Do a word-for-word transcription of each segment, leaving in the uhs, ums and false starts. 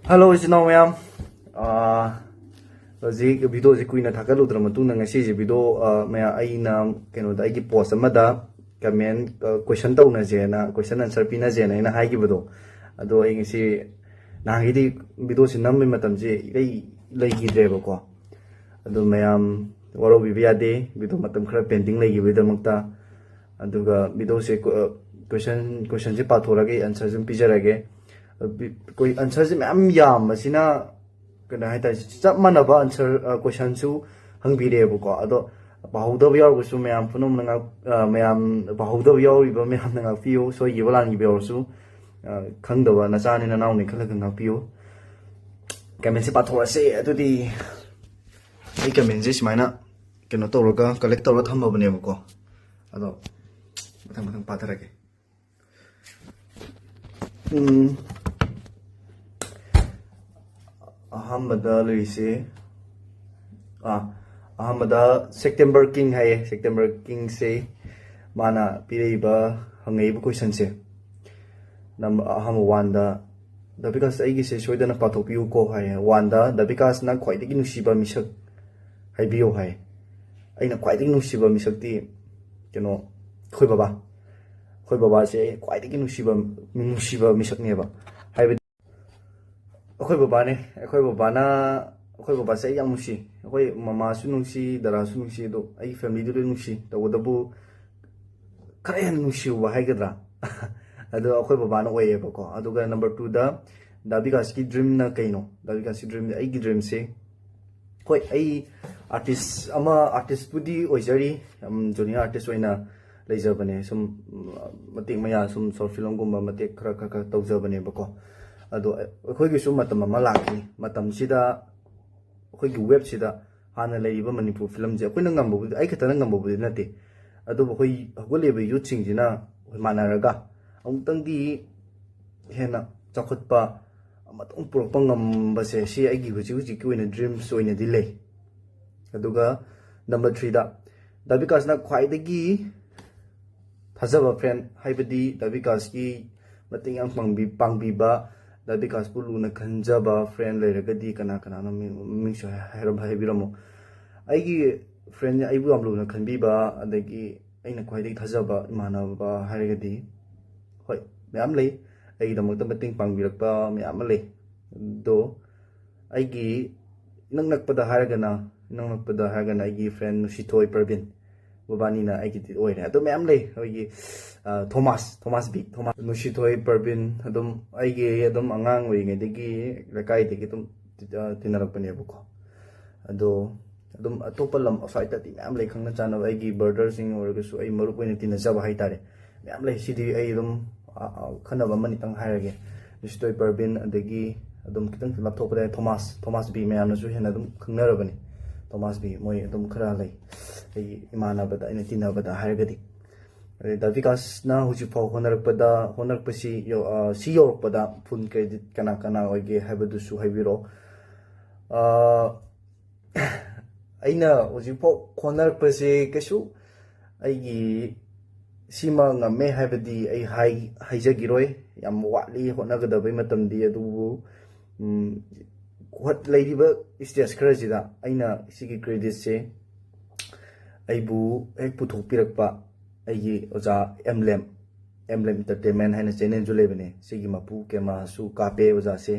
Hello, ꯏꯆꯤꯟ ꯏꯅꯥꯎ ꯃꯌꯥꯝ꯫ ꯑꯥ, ꯍꯧꯖꯤꯛ ꯚꯤꯗꯤꯑꯣꯁꯤ ꯀꯨꯏꯅ ꯊꯥꯒꯠꯂꯨꯗ꯭ꯔ ꯃꯇꯨꯡꯗ, ꯉꯁꯤꯁꯦ ꯚꯤꯗꯤꯑꯣ, ꯑꯥ, ꯃꯌꯥꯝ, ꯑꯩꯅ ꯀꯩꯅꯣꯗ, ꯑꯩꯒꯤ ꯄꯣꯁ ꯑꯃꯗ ꯀꯃꯦꯟ, ꯑꯥ, ꯀꯣꯏꯁꯟ ꯇꯧꯅꯁꯦꯅ, ꯀꯣꯏꯁꯟ ꯑꯟꯁꯔ ꯄꯤꯅꯁꯦꯅ ꯑꯩꯅ ꯍꯥꯏꯈꯤꯕꯗꯣ, ꯑꯗꯣ ꯑꯩ ꯉꯁꯤ, ꯅꯍꯥꯟꯒꯩꯗꯤ ꯚꯤꯗꯤꯑꯣꯁꯤ ꯅꯝꯕꯩ ꯃꯇꯝꯁꯦ ꯏꯔꯩ ꯂꯩꯈꯤꯗ꯭ꯔꯦꯕꯀꯣ꯫ ꯑꯗꯣ ꯃꯌꯥꯝ ꯋꯥꯔꯧꯕꯤꯕ ꯌꯥꯗꯦ, ꯚꯤꯗꯤꯑꯣ ꯃꯇꯝ ꯈꯔ ꯄꯦꯟꯗꯤꯡ ꯂꯩꯈꯤꯕꯒꯤꯗꯃꯛꯇ꯫ ꯑꯗꯨꯒ ꯚꯤꯗꯤꯑꯣꯁꯦ ꯀꯣ-, ꯑ, ꯀꯣꯏꯁꯟ, ꯀꯣꯏꯁꯟꯁꯦ ꯄꯥꯊꯣꯔꯛꯑꯒ ꯑꯩ ꯑꯟꯁꯔꯁꯦ ꯑꯗꯨꯝ ꯄꯤꯖꯔꯒꯦ꯫ ꯑ, ꯕꯤ-, ꯀꯣꯏ-, ꯑꯟꯁꯔꯁꯦ ꯃꯌꯥꯝ ꯌꯥꯝꯕꯁꯤꯅ, ꯀꯩꯅꯣ ꯍꯥꯏꯇꯥꯔꯦ, ꯆꯞ ꯃꯥꯟꯅꯕ ꯑꯟꯁꯔ, ꯑ, ꯀꯣꯏꯁꯟꯁꯨ ꯍꯪꯕꯤꯔꯛꯑꯦꯕꯀꯣ꯫ ꯑꯗꯣ ꯄꯥꯍꯧꯗꯕ ꯌꯥꯎꯔꯒꯁꯨ ꯃꯌꯥꯝ ꯄꯨꯝꯅꯃꯛꯅ ꯉꯥꯛ-, ꯑ, ꯃꯌꯥꯝ ꯄꯥꯍꯧꯗꯕ ꯌꯥꯎꯔꯤꯕ ꯃꯌꯥꯝꯅ ꯉꯥꯛꯄꯤꯌꯨ, ꯁꯣꯏꯈꯤꯕ ꯂꯥꯟꯈꯤꯕ ꯌꯥꯎꯔꯁꯨ, ꯑ, ꯈꯪꯗꯕ ꯅꯆꯥꯅꯤ ꯅꯅꯥꯎꯅꯤ ꯈꯜꯂꯒ ꯉꯥꯛꯄꯤꯌꯨ꯫ ꯀꯃꯦꯟꯁꯦ ꯄꯥꯊꯣꯛꯑꯁꯦ꯫ ꯑꯗꯨꯗꯤ ꯑꯩ ꯀꯃꯦꯟꯁꯦ ꯁꯨꯃꯥꯏꯅ ꯀꯩꯅꯣ ꯇꯧꯔꯒ, ꯀꯂꯦꯛ ꯇꯧꯔꯒ ꯊꯝꯃꯕꯅꯦꯕꯀꯣ꯫ ꯑꯗꯣ ꯃꯊꯪ ꯃꯊꯪ ꯄꯥꯊꯔꯛꯀꯦ꯫ ꯎꯝ, ꯑꯍꯥꯟꯕꯗ ꯂꯩꯔꯤꯁꯦ, ꯑꯥ, ꯑꯍꯥꯟꯕꯗ ꯁꯦꯞꯇꯦꯝꯕꯔ ꯀꯤꯡ ꯍꯥꯏꯌꯦ꯫ ꯁꯦꯞꯇꯦꯝꯕꯔ ꯀꯤꯡꯁꯦ ꯃꯥꯅ ꯄꯤꯔꯛꯏꯕ, ꯍꯪꯉꯛꯏꯕ ꯀꯣꯏꯁꯟꯁꯦ, ꯅꯝꯕ-, ꯑꯍꯥꯟꯕ ꯋꯥꯟꯗ, "ꯗꯥ ꯕꯤꯀꯥꯁ, ꯑꯩꯒꯤꯁꯦ ꯁꯣꯏꯗꯅ ꯄꯥꯊꯣꯛꯄꯤꯌꯨꯀꯣ" ꯍꯥꯏꯌꯦ꯫ ꯋꯥꯟꯗ, "ꯗꯥ ꯕꯤꯀꯥꯁꯅ ꯈ꯭ꯋꯥꯏꯗꯒꯤ ꯅꯨꯡꯁꯤꯕ ꯃꯤꯁꯛ ꯍꯥꯏꯕꯤꯌꯨ" ꯍꯥꯏ꯫ ꯑꯩꯅ ꯈ꯭ꯋꯥꯏꯗꯒꯤ ꯅꯨꯡꯁꯤꯕ ꯃꯤꯁꯛꯇꯤ, ꯀꯩꯅꯣ, ꯑꯩꯈꯣꯏ ꯕꯕꯥ꯫ ꯑꯩꯈꯣꯏ ꯕꯕꯥꯁꯦ ꯑꯩ ꯈ꯭ꯋꯥꯏꯗꯒꯤ ꯅꯨꯡꯁꯤꯕ, ꯅꯨꯡꯁꯤꯕ ꯃꯤꯁꯛꯅꯦꯕ꯫ ꯍꯥꯏꯕꯗꯤ ꯑꯩꯈꯣꯏ ꯕꯕꯥꯅꯦ꯫ ꯑꯩꯈꯣꯏ ꯕꯕꯥꯅ, ꯑꯩꯈꯣꯏ ꯕꯕꯥꯁꯦ ꯑꯩ ꯌꯥꯝ ꯅꯨꯡꯁꯤ꯫ ꯑꯩꯈꯣꯏ ꯃꯃꯥꯁꯨ ꯅꯨꯡꯁꯤ, ꯗꯗꯥꯁꯨ ꯅꯨꯡꯁꯤ, ꯑꯗꯣ ꯑꯩꯒꯤ ꯐꯦꯃꯤꯂꯤꯗꯨ ꯂꯣꯏ ꯅꯨꯡꯁꯤ꯫ ꯇꯧꯕꯇꯕꯨ ꯈꯔ ꯍꯦꯟꯅ ꯅꯨꯡꯁꯤꯕ ꯍꯥꯏꯒꯗ꯭ꯔꯥ? ꯑꯗꯣ ꯑꯩꯈꯣꯏ ꯕꯕꯥꯅ ꯑꯣꯏꯌꯦꯕꯀꯣ꯫ ꯑꯗꯨꯒ ꯅꯝꯕꯔ ꯇꯨꯗ, ꯗꯥ ꯕꯤꯀꯥꯁꯀꯤ ꯗ꯭ꯔꯤꯝꯅ ꯀꯩꯅꯣ? ꯗꯥ ꯕꯤꯀꯥꯁꯀꯤ ꯗ꯭ꯔꯤꯝꯗꯤ, ꯑꯩꯒꯤ ꯗ꯭ꯔꯤꯝꯁꯦ, ꯍꯣꯏ, ꯑꯩ ꯑꯥꯔꯇꯤꯁ ꯑꯃ, ꯑꯥꯔꯇꯤꯁꯄꯨꯗꯤ ꯑꯣꯏꯖꯔꯤ, ꯖꯨꯅꯤꯌꯔ ꯑꯥꯔꯇꯤꯁ ꯑꯣꯏꯅ ꯂꯩꯖꯕꯅꯦ꯫ ꯁꯨꯝ, ꯎꯝ, ꯃꯇꯦꯛ ꯃꯌꯥ ꯁꯨꯝ ꯁꯣꯔꯠ ꯐꯤꯂꯝꯒꯨꯝꯕ ꯃꯇꯦꯛ ꯈꯔ, ꯈꯔ, ꯈꯔ ꯇꯧꯖꯕꯅꯦꯕꯀꯣ꯫ ꯑꯗꯣ ꯑꯩꯈꯣꯏꯒꯤꯁꯨ ꯃꯇꯝ ꯑꯃ ꯂꯥꯛꯈꯤꯅꯤ꯫ ꯃꯇꯝꯁꯤꯗ ꯑꯩꯈꯣꯏꯒꯤ ꯋꯦꯕꯁꯤꯗ ꯍꯥꯟꯅ ꯂꯩꯔꯤꯕ ꯃꯅꯤꯄꯨꯔ ꯐꯤꯂꯝꯁꯦ ꯑꯩꯈꯣꯏꯅ ꯉꯝꯕꯕꯨꯗꯤ, ꯑꯩ ꯈꯛꯇꯅ ꯉꯝꯕꯕꯨꯗꯤ ꯅꯠꯇꯦ, ꯑꯗꯨꯕꯨ ꯑꯩꯈꯣꯏ ꯍꯧꯒꯠꯂꯤꯕ ꯌꯨꯠꯁꯤꯡꯁꯤꯅ ꯑꯩꯈꯣꯏ ꯃꯥꯟꯅꯔꯒ ꯑꯃꯨꯛꯇꯪꯗꯤ ꯍꯦꯟꯅ ꯆꯥꯎꯈꯠꯄ ꯑꯃꯇꯪ ꯄꯨꯔꯛꯄ ꯉꯝꯕꯁꯦ, ꯁꯤ ꯑꯩꯒꯤ ꯍꯧꯖꯤꯛ ꯍꯧꯖꯤꯛꯀꯤ ꯑꯣꯏꯅ ꯗ꯭ꯔꯤꯝꯁ ꯑꯣꯏꯅꯗꯤ ꯂꯩ꯫ ꯑꯗꯨꯒ ꯅꯝꯕꯔ ꯊ꯭ꯔꯤꯗ, ꯗꯥ ꯕꯤꯀꯥꯁꯅ ꯈ꯭ꯋꯥꯏꯗꯒꯤ ꯊꯥꯖꯕ ꯐ꯭ꯔꯦꯟ, ꯍꯥꯏꯕꯗꯤ ꯗꯥ ꯕꯤꯀꯥꯁꯀꯤ ꯃꯇꯦꯡ ꯌꯥꯝ ꯄꯥꯡꯕꯤ-, ꯄꯥꯡꯕꯤꯕ, ꯗꯥ ꯕꯤꯀꯥꯁꯄꯨ ꯂꯨꯅ ꯈꯟꯖꯕ ꯐ꯭ꯔꯦꯟ ꯂꯩꯔꯒꯗꯤ ꯀꯅꯥ ꯀꯅꯥꯅꯣ ꯃꯤ- ꯃꯃꯤꯡꯁꯨ ꯍꯥꯏ- ꯍꯥꯏꯔꯝ- ꯍꯥꯏꯕꯤꯔꯝꯃꯣ꯫ ꯑꯩꯒꯤ ꯐ꯭ꯔꯦꯟ, ꯑꯩꯕꯨ ꯌꯥꯝ ꯂꯨꯅ ꯈꯟꯕꯤꯕ, ꯑꯗꯒꯤ ꯑꯩꯅ ꯈ꯭ꯋꯥꯏꯗꯒꯤ ꯊꯥꯖꯕ ꯏꯃꯥꯟꯅꯕ ꯍꯥꯏꯔꯒꯗꯤ, ꯍꯣꯏ, ꯃꯌꯥꯝ ꯂꯩ꯫ ꯑꯩꯒꯤꯗꯃꯛꯇ ꯃꯇꯦꯡ ꯄꯥꯡꯕꯤꯔꯛꯄ ꯃꯌꯥꯝ ꯑꯃ ꯂꯩ꯫ ꯑꯗꯣ ꯑꯩꯒꯤ ꯏꯅꯛ ꯅꯛꯄꯗ ꯍꯥꯏꯔꯒꯅ, ꯏꯅꯛ ꯅꯛꯄꯗ ꯍꯥꯏꯔꯒꯅ ꯑꯩꯒꯤ ꯐ꯭ꯔꯦꯟ ꯅꯨꯡꯁꯤꯊꯣꯏ ꯄ꯭ꯔꯕꯤꯟ, ꯃꯕꯥꯅꯤꯅ ꯑꯩꯒꯤꯗꯤ ꯑꯣꯏꯔꯦ꯫ ꯑꯗꯨ ꯃꯌꯥꯝ ꯂꯩ, ꯑꯩꯈꯣꯏꯒꯤ, ꯑ, Thomas, Thomas B, Thomas, Nungshithoi Prabin, ꯑꯗꯨꯝ ꯑꯩꯒꯤ ꯑꯗꯨꯝ ꯑꯉꯥꯡ ꯑꯣꯏꯔꯤꯉꯩꯗꯒꯤ ꯂꯩꯀꯥꯏꯗꯒꯤ ꯑꯗꯨꯝ ꯇꯤ-, ꯑ, ꯇꯤꯟꯅꯔꯛꯄꯅꯦꯕꯀꯣ꯫ ꯑꯗꯣ ꯑꯗꯨꯝ ꯑꯇꯣꯞꯄ ꯂꯝ ꯑꯥꯎꯠꯁꯥꯏꯠꯇꯗꯤ ꯃꯌꯥꯝ ꯂꯩ, ꯈꯪꯅ ꯆꯥꯟꯅꯕ ꯑꯩꯒꯤ ꯕ꯭ꯔꯗꯔꯁꯤꯡ ꯑꯣꯏꯔꯒꯁꯨ, ꯑꯩ ꯃꯔꯨꯞ ꯑꯣꯏꯅ ꯇꯤꯟꯅꯖꯕ ꯍꯥꯏꯇꯥꯔꯦ, ꯃꯌꯥꯝ ꯂꯩ꯫ ꯁꯤꯗꯤ ꯑꯩ ꯑꯗꯨꯝ, ꯑ, ꯑ, ꯈꯟꯅꯕ ꯑꯃꯅꯤꯇꯪ ꯍꯥꯏꯔꯒꯦ꯫ ꯅꯨꯡꯁꯤꯊꯣꯏ ꯄ꯭ꯔꯕꯤꯟ, ꯑꯗꯒꯤ ꯑꯗꯨꯝ ꯈꯤꯇꯪ ꯂꯥꯞꯊꯣꯛꯄꯗ ꯊꯣꯃꯥꯁ, ꯊꯣꯃꯥꯁ ꯕꯤ ꯃꯌꯥꯝꯅꯁꯨ ꯍꯦꯟꯅ ꯑꯗꯨꯝ ꯈꯪꯅꯔꯕꯅꯤ꯫ ꯊꯣꯃꯥꯁ ꯕꯤ ꯃꯣꯏ ꯑꯗꯨꯝ ꯈꯔ ꯂꯩ, ꯑꯩꯒꯤ ꯏꯃꯥꯟꯅꯕꯗ, ꯑꯩꯅ ꯇꯤꯟꯅꯕꯗ ꯍꯥꯏꯔꯒꯗꯤ꯫ ꯑꯗꯩ ꯗꯥ ꯕꯤꯀꯥꯁꯅ ꯍꯧꯖꯤꯛꯐꯥꯎ ꯍꯣꯠꯅꯔꯛꯄꯗ, ꯍꯣꯠꯅꯔꯛꯄꯁꯤ ꯌꯧ-, ꯑ, ꯁꯤ ꯌꯧꯔꯛꯄꯗ ꯐꯨꯜ ꯀ꯭ꯔꯦꯗꯤꯠ ꯀꯅꯥ ꯀꯅꯥ ꯑꯣꯏꯒꯦ ꯍꯥꯏꯕꯗꯨꯁꯨ ꯍꯥꯏꯕꯤꯔꯛꯑꯣ꯫ ꯑ, ꯑꯩꯅ ꯍꯧꯖꯤꯛꯐꯥꯎ ꯍꯣꯠꯅꯔꯛꯄꯁꯦ ꯀꯩꯁꯨ ꯑꯩꯒꯤ ꯁꯤꯃ ꯉꯝꯃꯦ ꯍꯥꯏꯕꯗꯤ ꯑꯩ ꯍꯥꯏ-, ꯍꯥꯏꯖꯈꯤꯔꯣꯏ꯫ ꯌꯥꯝ ꯋꯥꯠꯂꯤ ꯍꯣꯠꯅꯒꯗꯕꯩ ꯃꯇꯝꯗꯤ, ꯑꯗꯨꯕꯨ, ꯎꯝ, ꯍꯣꯠ-, ꯂꯩꯔꯤꯕ ꯁ꯭ꯇꯦꯖ ꯈꯔꯁꯤꯗ ꯑꯩꯅ ꯁꯤꯒꯤ ꯀ꯭ꯔꯦꯗꯤꯠꯁꯦ ꯑꯩꯕꯨ ꯍꯦꯛ ꯄꯨꯊꯣꯛꯄꯤꯔꯛꯄ ꯑꯩꯒꯤ ꯑꯣꯖꯥ ꯑꯦꯝ ꯂꯦꯝ, ꯑꯦꯝ ꯂꯦꯝ ꯏꯟꯇꯔꯇꯦꯟꯃꯦꯟ ꯍꯥꯏꯅ ꯆꯦꯅꯦꯜꯁꯨ ꯂꯩꯕꯅꯦ꯫ ꯁꯤꯒꯤ ꯃꯄꯨ ꯀꯦꯃꯦꯔꯥꯁꯨ ꯀꯥꯞꯄꯦ ꯑꯣꯖꯥꯁꯦ꯫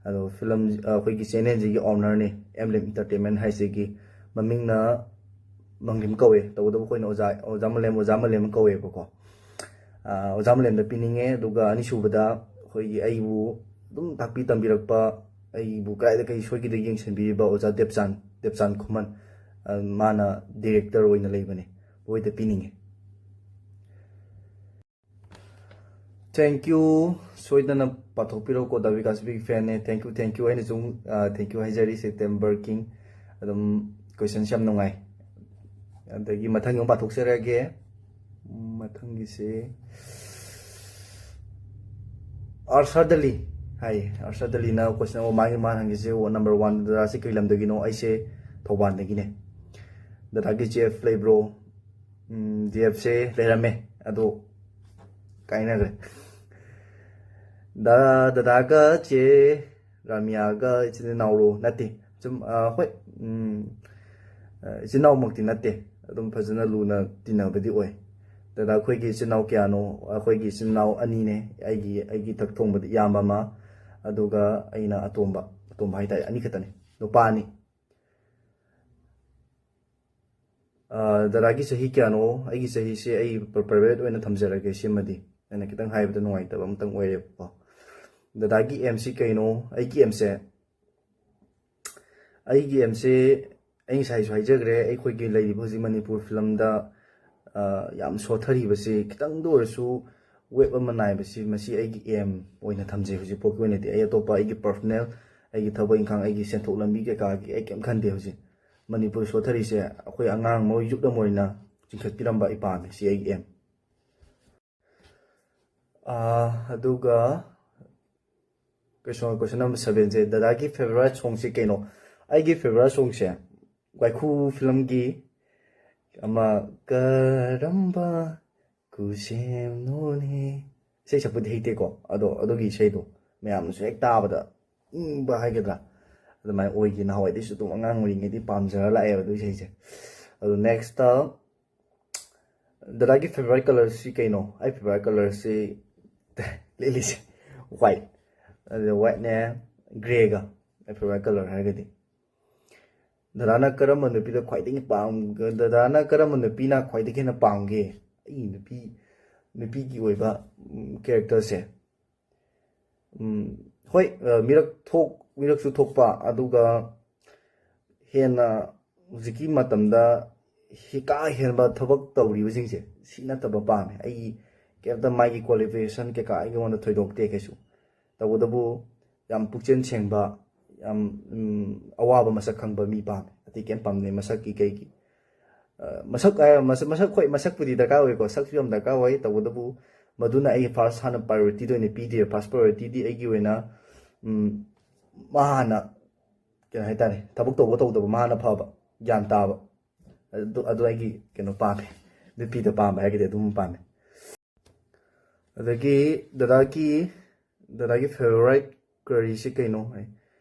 ꯑꯗꯣ ꯐꯤꯂꯝ, ꯑꯩꯈꯣꯏꯒꯤ ꯆꯦꯅꯦꯜꯁꯤꯒꯤ ꯑꯣꯅꯔꯅꯤ, ꯑꯦꯝ ꯂꯦꯝ ꯏꯟꯇꯔꯇꯦꯟꯃꯦꯟ ꯍꯥꯏꯁꯤꯒꯤ ꯃꯃꯤꯡꯅ ꯃꯪꯂꯤꯝ ꯀꯧꯋꯦ, ꯇꯧꯕꯇꯕꯨ ꯑꯩꯈꯣꯏꯅ ꯑꯣꯖꯥ, ꯑꯣꯖꯥ ꯃꯂꯦꯝ, ꯑꯣꯖꯥ ꯃꯂꯦꯝ ꯀꯧꯋꯦꯕꯀꯣ꯫ ꯑꯥ, ꯑꯣꯖꯥ ꯃꯂꯦꯝꯗ ꯄꯤꯅꯤꯡꯉꯦ꯫ ꯑꯗꯨꯒ ꯑꯅꯤꯁꯨꯕꯗ ꯑꯩꯈꯣꯏꯒꯤ ꯑꯩꯕꯨ ꯑꯗꯨꯝ ꯇꯥꯛꯄꯤ ꯇꯝꯕꯤꯔꯛꯄ, ꯑꯩꯕꯨ ꯀꯗꯥꯏꯗ ꯀꯔꯤ ꯁꯣꯏꯈꯤꯗꯒꯦ ꯌꯦꯡꯁꯤꯟꯕꯤꯔꯤꯕ ꯑꯣꯖꯥ ꯗꯦꯕꯆꯥꯟ, ꯗꯦꯕꯆꯥꯟ ꯈꯨꯃꯟ, ꯑꯥ, ꯃꯥꯅ ꯗꯤꯔꯦꯛꯇꯔ ꯑꯣꯏꯅ ꯂꯩꯕꯅꯦ, ꯃꯣꯏꯗ ꯄꯤꯅꯤꯡꯉꯦ꯫ Thank you꯫ ꯁꯣꯏꯗꯅ ꯄꯥꯊꯣꯛꯄꯤꯔꯣꯀꯣ, ꯗꯥ Vikas ꯕꯤꯒꯤ ꯐꯦꯟꯅꯦ꯫ Thank you, thank you꯫ ꯑꯩꯅꯁꯨ, ꯑ, thank you ꯍꯥꯏꯖꯔꯤ, ꯁꯦꯞꯇꯦꯝꯕꯔ ꯀꯤꯡ꯫ ꯑꯗꯨꯝ questionꯁꯦ ꯌꯥꯝ ꯅꯨꯡꯉꯥꯏ꯫ ꯑꯗꯒꯤ ꯃꯊꯪꯒꯤ ꯑꯃꯨꯛ ꯄꯥꯊꯣꯛꯆꯔꯛꯑꯒꯦ꯫ ꯃꯊꯪꯒꯤꯁꯦ ꯑꯥꯔꯁꯥꯗ ꯂꯤ ꯍꯥꯏ꯫ ꯑꯥꯔꯁꯥꯗ ꯂꯤꯅ question, ꯑꯣ, ꯃꯥꯒꯤ, ꯃꯥꯅ ꯍꯪꯒꯤꯁꯦ, ꯑꯣ, number one, ꯗꯗꯥꯁꯦ ꯀꯔꯤ ꯂꯝꯗꯒꯤꯅꯣ? ꯑꯩꯁꯦ ꯊꯧꯕꯥꯜꯗꯒꯤꯅꯦ꯫ ꯗꯗꯥꯒꯤ ꯖꯤ ꯑꯦꯐ ꯂꯩꯕ꯭ꯔꯣ? ꯎꯝ, ꯖꯤ ꯑꯦꯐꯁꯦ ꯂꯩꯔꯝꯃꯦ, ꯑꯗꯣ ꯀꯥꯏꯅꯈ꯭ꯔꯦ꯫ ꯗ ꯗꯗꯥꯒ ꯆꯦ ꯔꯥꯃꯤꯌꯥꯒ ꯏꯆꯤꯟ ꯏꯅꯥꯎꯔꯣ? ꯅꯠꯇꯦ꯫ ꯁꯨꯝ, ꯑ, ꯍꯣꯏ, ꯎꯝ, ꯑ, ꯏꯆꯤꯟ ꯏꯅꯥꯎꯃꯛꯇꯤ ꯅꯠꯇꯦ꯫ ꯑꯗꯨꯝ ꯐꯖꯅ ꯂꯨꯅ ꯇꯤꯟꯅꯕꯗꯤ ꯑꯣꯏ꯫ ꯗꯗꯥ ꯑꯩꯈꯣꯏꯒꯤ ꯏꯆꯤꯟ ꯏꯅꯥꯎ ꯀꯌꯥꯅꯣ? ꯑꯩꯈꯣꯏꯒꯤ ꯏꯆꯤꯟ ꯏꯅꯥꯎ ꯑꯅꯤꯅꯦ꯫ ꯑꯩꯒꯤ, ꯑꯩꯒꯤ ꯏꯊꯛ ꯊꯣꯡꯕꯗ ꯏꯌꯥꯝꯕ ꯑꯃ, ꯑꯗꯨꯒ ꯑꯩꯅ ꯑꯇꯣꯝꯕ, ꯑꯇꯣꯝꯕ ꯍꯥꯏꯇꯥꯔꯦ, ꯑꯅꯤ ꯈꯛꯇꯅꯦ, ꯅꯨꯄꯥ ꯑꯅꯤ꯫ ꯑ, ꯗꯗꯥꯒꯤ ꯆꯍꯤ ꯀꯌꯥꯅꯣ? ꯑꯩꯒꯤ ꯆꯍꯤꯁꯦ ꯑꯩ ꯄ꯭ꯔ-, ꯄ꯭ꯔꯥꯏꯚꯦꯠ ꯑꯣꯏꯅ ꯊꯝꯖꯔꯒꯦ꯫ ꯁꯤꯃꯗꯤ ꯑꯩꯅ ꯈꯤꯇꯪ ꯍꯥꯏꯕꯗ ꯅꯨꯡꯉꯥꯏꯇꯕ ꯑꯃꯇꯪ ꯑꯣꯏꯔꯦꯕꯀꯣ꯫ ꯗꯗꯥꯒꯤ ꯑꯦꯝꯁꯤ ꯀꯩꯅꯣ? ꯑꯩꯒꯤ ꯑꯦꯝꯁꯦ, ꯑꯩꯒꯤ ꯑꯦꯝꯁꯦ ꯑꯩ ꯉꯁꯥꯏꯁꯨ ꯍꯥꯏꯖꯈ꯭ꯔꯦ, ꯑꯩꯈꯣꯏꯒꯤ ꯂꯩꯔꯤꯕ ꯍꯧꯖꯤꯛ ꯃꯅꯤꯄꯨꯔ ꯐꯤꯂꯝꯗ, ꯑ, ꯌꯥꯝ ꯁꯣꯊꯔꯤꯕꯁꯤ ꯈꯤꯇꯪꯗ ꯑꯣꯏꯔꯁꯨ ꯋꯦꯞ ꯑꯃ ꯅꯥꯏꯕꯁꯤ, ꯃꯁꯤ ꯑꯩꯒꯤ ꯑꯦꯝ ꯑꯣꯏꯅ ꯊꯝꯖꯩ꯫ ꯍꯧꯖꯤꯛ ꯐꯥꯎꯒꯤ ꯑꯣꯏꯅꯗꯤ ꯑꯩ ꯑꯇꯣꯞꯄ ꯑꯩꯒꯤ ꯄꯔꯁꯣꯅꯦꯜ, ꯑꯩꯒꯤ ꯊꯕꯛ ꯏꯪꯈꯥꯡ, ꯑꯩꯒꯤ ꯁꯦꯟꯊꯣꯛ ꯂꯝꯕꯤ ꯀꯩꯀꯥꯒꯤ ꯑꯩ ꯀꯩꯝ ꯈꯟꯗꯦ꯫ ꯍꯧꯖꯤꯛ ꯃꯅꯤꯄꯨꯔ ꯁꯣꯊꯔꯤꯁꯦ ꯑꯩꯈꯣꯏ ꯑꯉꯥꯡ ꯑꯃ, ꯌꯨꯠ ꯑꯃ ꯑꯣꯏꯅ ꯆꯤꯡꯈꯠꯄꯤꯔꯝꯕ ꯑꯩ ꯄꯥꯝꯃꯦ꯫ ꯁꯤ ꯑꯩꯒꯤ ꯑꯦꯝ꯫ ꯑꯥ, ꯑꯗꯨꯒ question, question number sevenꯁꯦ, ꯗꯗꯥꯒꯤ ꯐꯦꯚꯣꯔꯥꯏꯠ ꯁꯣꯡꯁꯦ ꯀꯩꯅꯣ? ꯑꯩꯒꯤ ꯐꯦꯚꯣꯔꯥꯏꯠ ꯁꯣꯡꯁꯦ ꯋꯥꯏꯈꯨ ꯐꯤꯂꯝꯒꯤ ꯑꯃ "ꯀꯔꯝꯕ ꯈꯨꯁꯦꯝꯅꯣꯅꯦ"꯫ ꯏꯁꯩ ꯁꯛꯄꯗꯤ ꯍꯩꯇꯦꯀꯣ, ꯑꯗꯣ ꯑꯗꯨꯒꯤ ꯏꯁꯩꯗꯣ ꯃꯌꯥꯝꯅꯁꯨ ꯍꯦꯛ ꯇꯥꯕꯗ ꯏꯪꯕ ꯍꯥꯏꯒꯗ꯭ꯔꯥ, ꯑꯗꯨꯃꯥꯏꯅ ꯑꯣꯏꯈꯤ꯫ ꯅꯍꯥꯟꯋꯥꯏꯗꯩꯁꯨ ꯑꯗꯨꯝ ꯑꯉꯥꯡ ꯑꯣꯏꯔꯤꯉꯩꯗꯒꯤ ꯄꯥꯝꯖꯔ ꯂꯥꯛꯑꯦꯕ ꯑꯗꯨ ꯏꯁꯩꯁꯦ꯫ ꯑꯗꯣ next, ꯗꯗꯥꯒꯤ ꯐꯦꯚꯣꯔꯥꯏꯠ ꯀꯂꯔꯁꯤ ꯀꯩꯅꯣ? ꯑꯩ ꯐꯦꯚꯣꯔꯥꯏꯠ ꯀꯂꯔꯁꯤ ꯂꯤꯠꯂꯤꯁꯦ white꯫ ꯑꯗꯨ whiteꯅꯦ, greyꯒ ꯑꯩ ꯐꯦꯚꯣꯔꯥꯏꯠ ꯀꯂꯔ ꯍꯥꯏꯔꯒꯗꯤ꯫ ꯗꯗꯥꯅ ꯀꯔꯝꯕ ꯅꯨꯄꯤꯗ ꯈ꯭ꯋꯥꯏꯗꯒꯤ ꯄꯥꯝ-, ꯗꯗꯥꯅ ꯀꯔꯝꯕ ꯅꯨꯄꯤꯅ ꯈ꯭ꯋꯥꯏꯗꯒꯤ ꯍꯦꯟꯅ ꯄꯥꯝꯒꯦ? ꯑꯩ ꯅꯨꯄꯤ, ꯅꯨꯄꯤꯒꯤ ꯑꯣꯏꯕ, ꯎꯝ, ꯀꯦꯔꯦꯛꯇꯔꯁꯦ, ꯎꯝ, ꯍꯣꯏ, ꯑ, ꯃꯤꯔꯛ ꯊꯣꯛ-, ꯃꯤꯔꯛꯁꯨ ꯊꯣꯛꯄ, ꯑꯗꯨꯒ ꯍꯦꯟꯅ ꯍꯧꯖꯤꯛꯀꯤ ꯃꯇꯝꯗ ꯍꯤ-, ꯀꯥ ꯍꯦꯟꯕ ꯊꯕꯛ ꯇꯧꯔꯤꯕꯁꯤꯡꯁꯦ, ꯁꯤ ꯅꯠꯇꯕ ꯄꯥꯝꯃꯦ꯫ ꯑꯩꯒꯤ ꯀꯩꯝꯇ ꯃꯥꯒꯤ qualification ꯀꯩꯀꯥ ꯑꯩꯉꯣꯟꯗ ꯊꯣꯏꯗꯣꯛꯇꯦ ꯀꯩꯁꯨ꯫ ꯇꯧꯕꯇꯕꯨ ꯌꯥꯝ ꯄꯨꯛꯆꯦꯜ ꯁꯦꯡꯕ, ꯌꯥꯝ, ꯎꯝ, ꯑꯋꯥꯕ ꯃꯁꯛ ꯈꯪꯕ ꯃꯤ ꯄꯥꯝꯃꯦ꯫ ꯑꯇꯩ ꯀꯩꯝ ꯄꯥꯝꯗꯦ ꯃꯁꯛꯀꯤ ꯀꯩꯒꯤ꯫ ꯑ, ꯃꯁꯛ ꯍꯥꯏ-, ꯃꯁꯛ, ꯃꯁꯛ, ꯍꯣꯏ, ꯃꯁꯛꯄꯨꯗꯤ ꯗꯔꯀꯥꯔ ꯑꯣꯏꯀꯣ, ꯁꯛꯁꯨ ꯌꯥꯝ ꯗꯔꯀꯥꯔ ꯑꯣꯏ꯫ ꯇꯧꯕꯇꯕꯨ ꯃꯗꯨꯅ ꯑꯩ ꯐꯥꯔꯁ ꯍꯥꯟꯅ ꯄ꯭ꯔꯥꯏꯌꯣꯔꯤꯇꯤꯗ ꯑꯣꯏꯅ ꯄꯤꯗꯦ꯫ ꯐꯥꯔꯁ ꯄ꯭ꯔꯥꯏꯌꯣꯔꯤꯇꯤꯗꯤ ꯑꯩꯒꯤ ꯑꯣꯏꯅ, ꯎꯝ, ꯃꯥ ꯍꯥꯟꯅ, ꯀꯩꯅꯣ ꯍꯥꯏꯇꯥꯔꯦ, ꯊꯕꯛ ꯇꯧꯕ ꯇꯧꯗꯕ ꯃꯥ ꯍꯥꯟꯅ ꯐꯕ, ꯒ꯭ꯌꯥꯟ ꯇꯥꯕ꯫ ꯑꯗꯨ, ꯑꯗꯨ ꯑꯩꯒꯤ ꯀꯩꯅꯣ ꯄꯥꯝꯃꯦ꯫ ꯅꯨꯄꯤꯗ ꯄꯥꯝꯕ ꯍꯥꯏꯔꯒꯗꯤ ꯑꯗꯨꯝ ꯄꯥꯝꯃꯦ꯫ ꯑꯗꯒꯤ ꯗꯗꯥꯒꯤ ꯗꯗꯥꯒꯤ ꯐꯦꯚꯣꯔꯥꯏꯠ ꯀꯔꯤꯁꯤ ꯀꯩꯅꯣ ꯍꯥꯏ꯫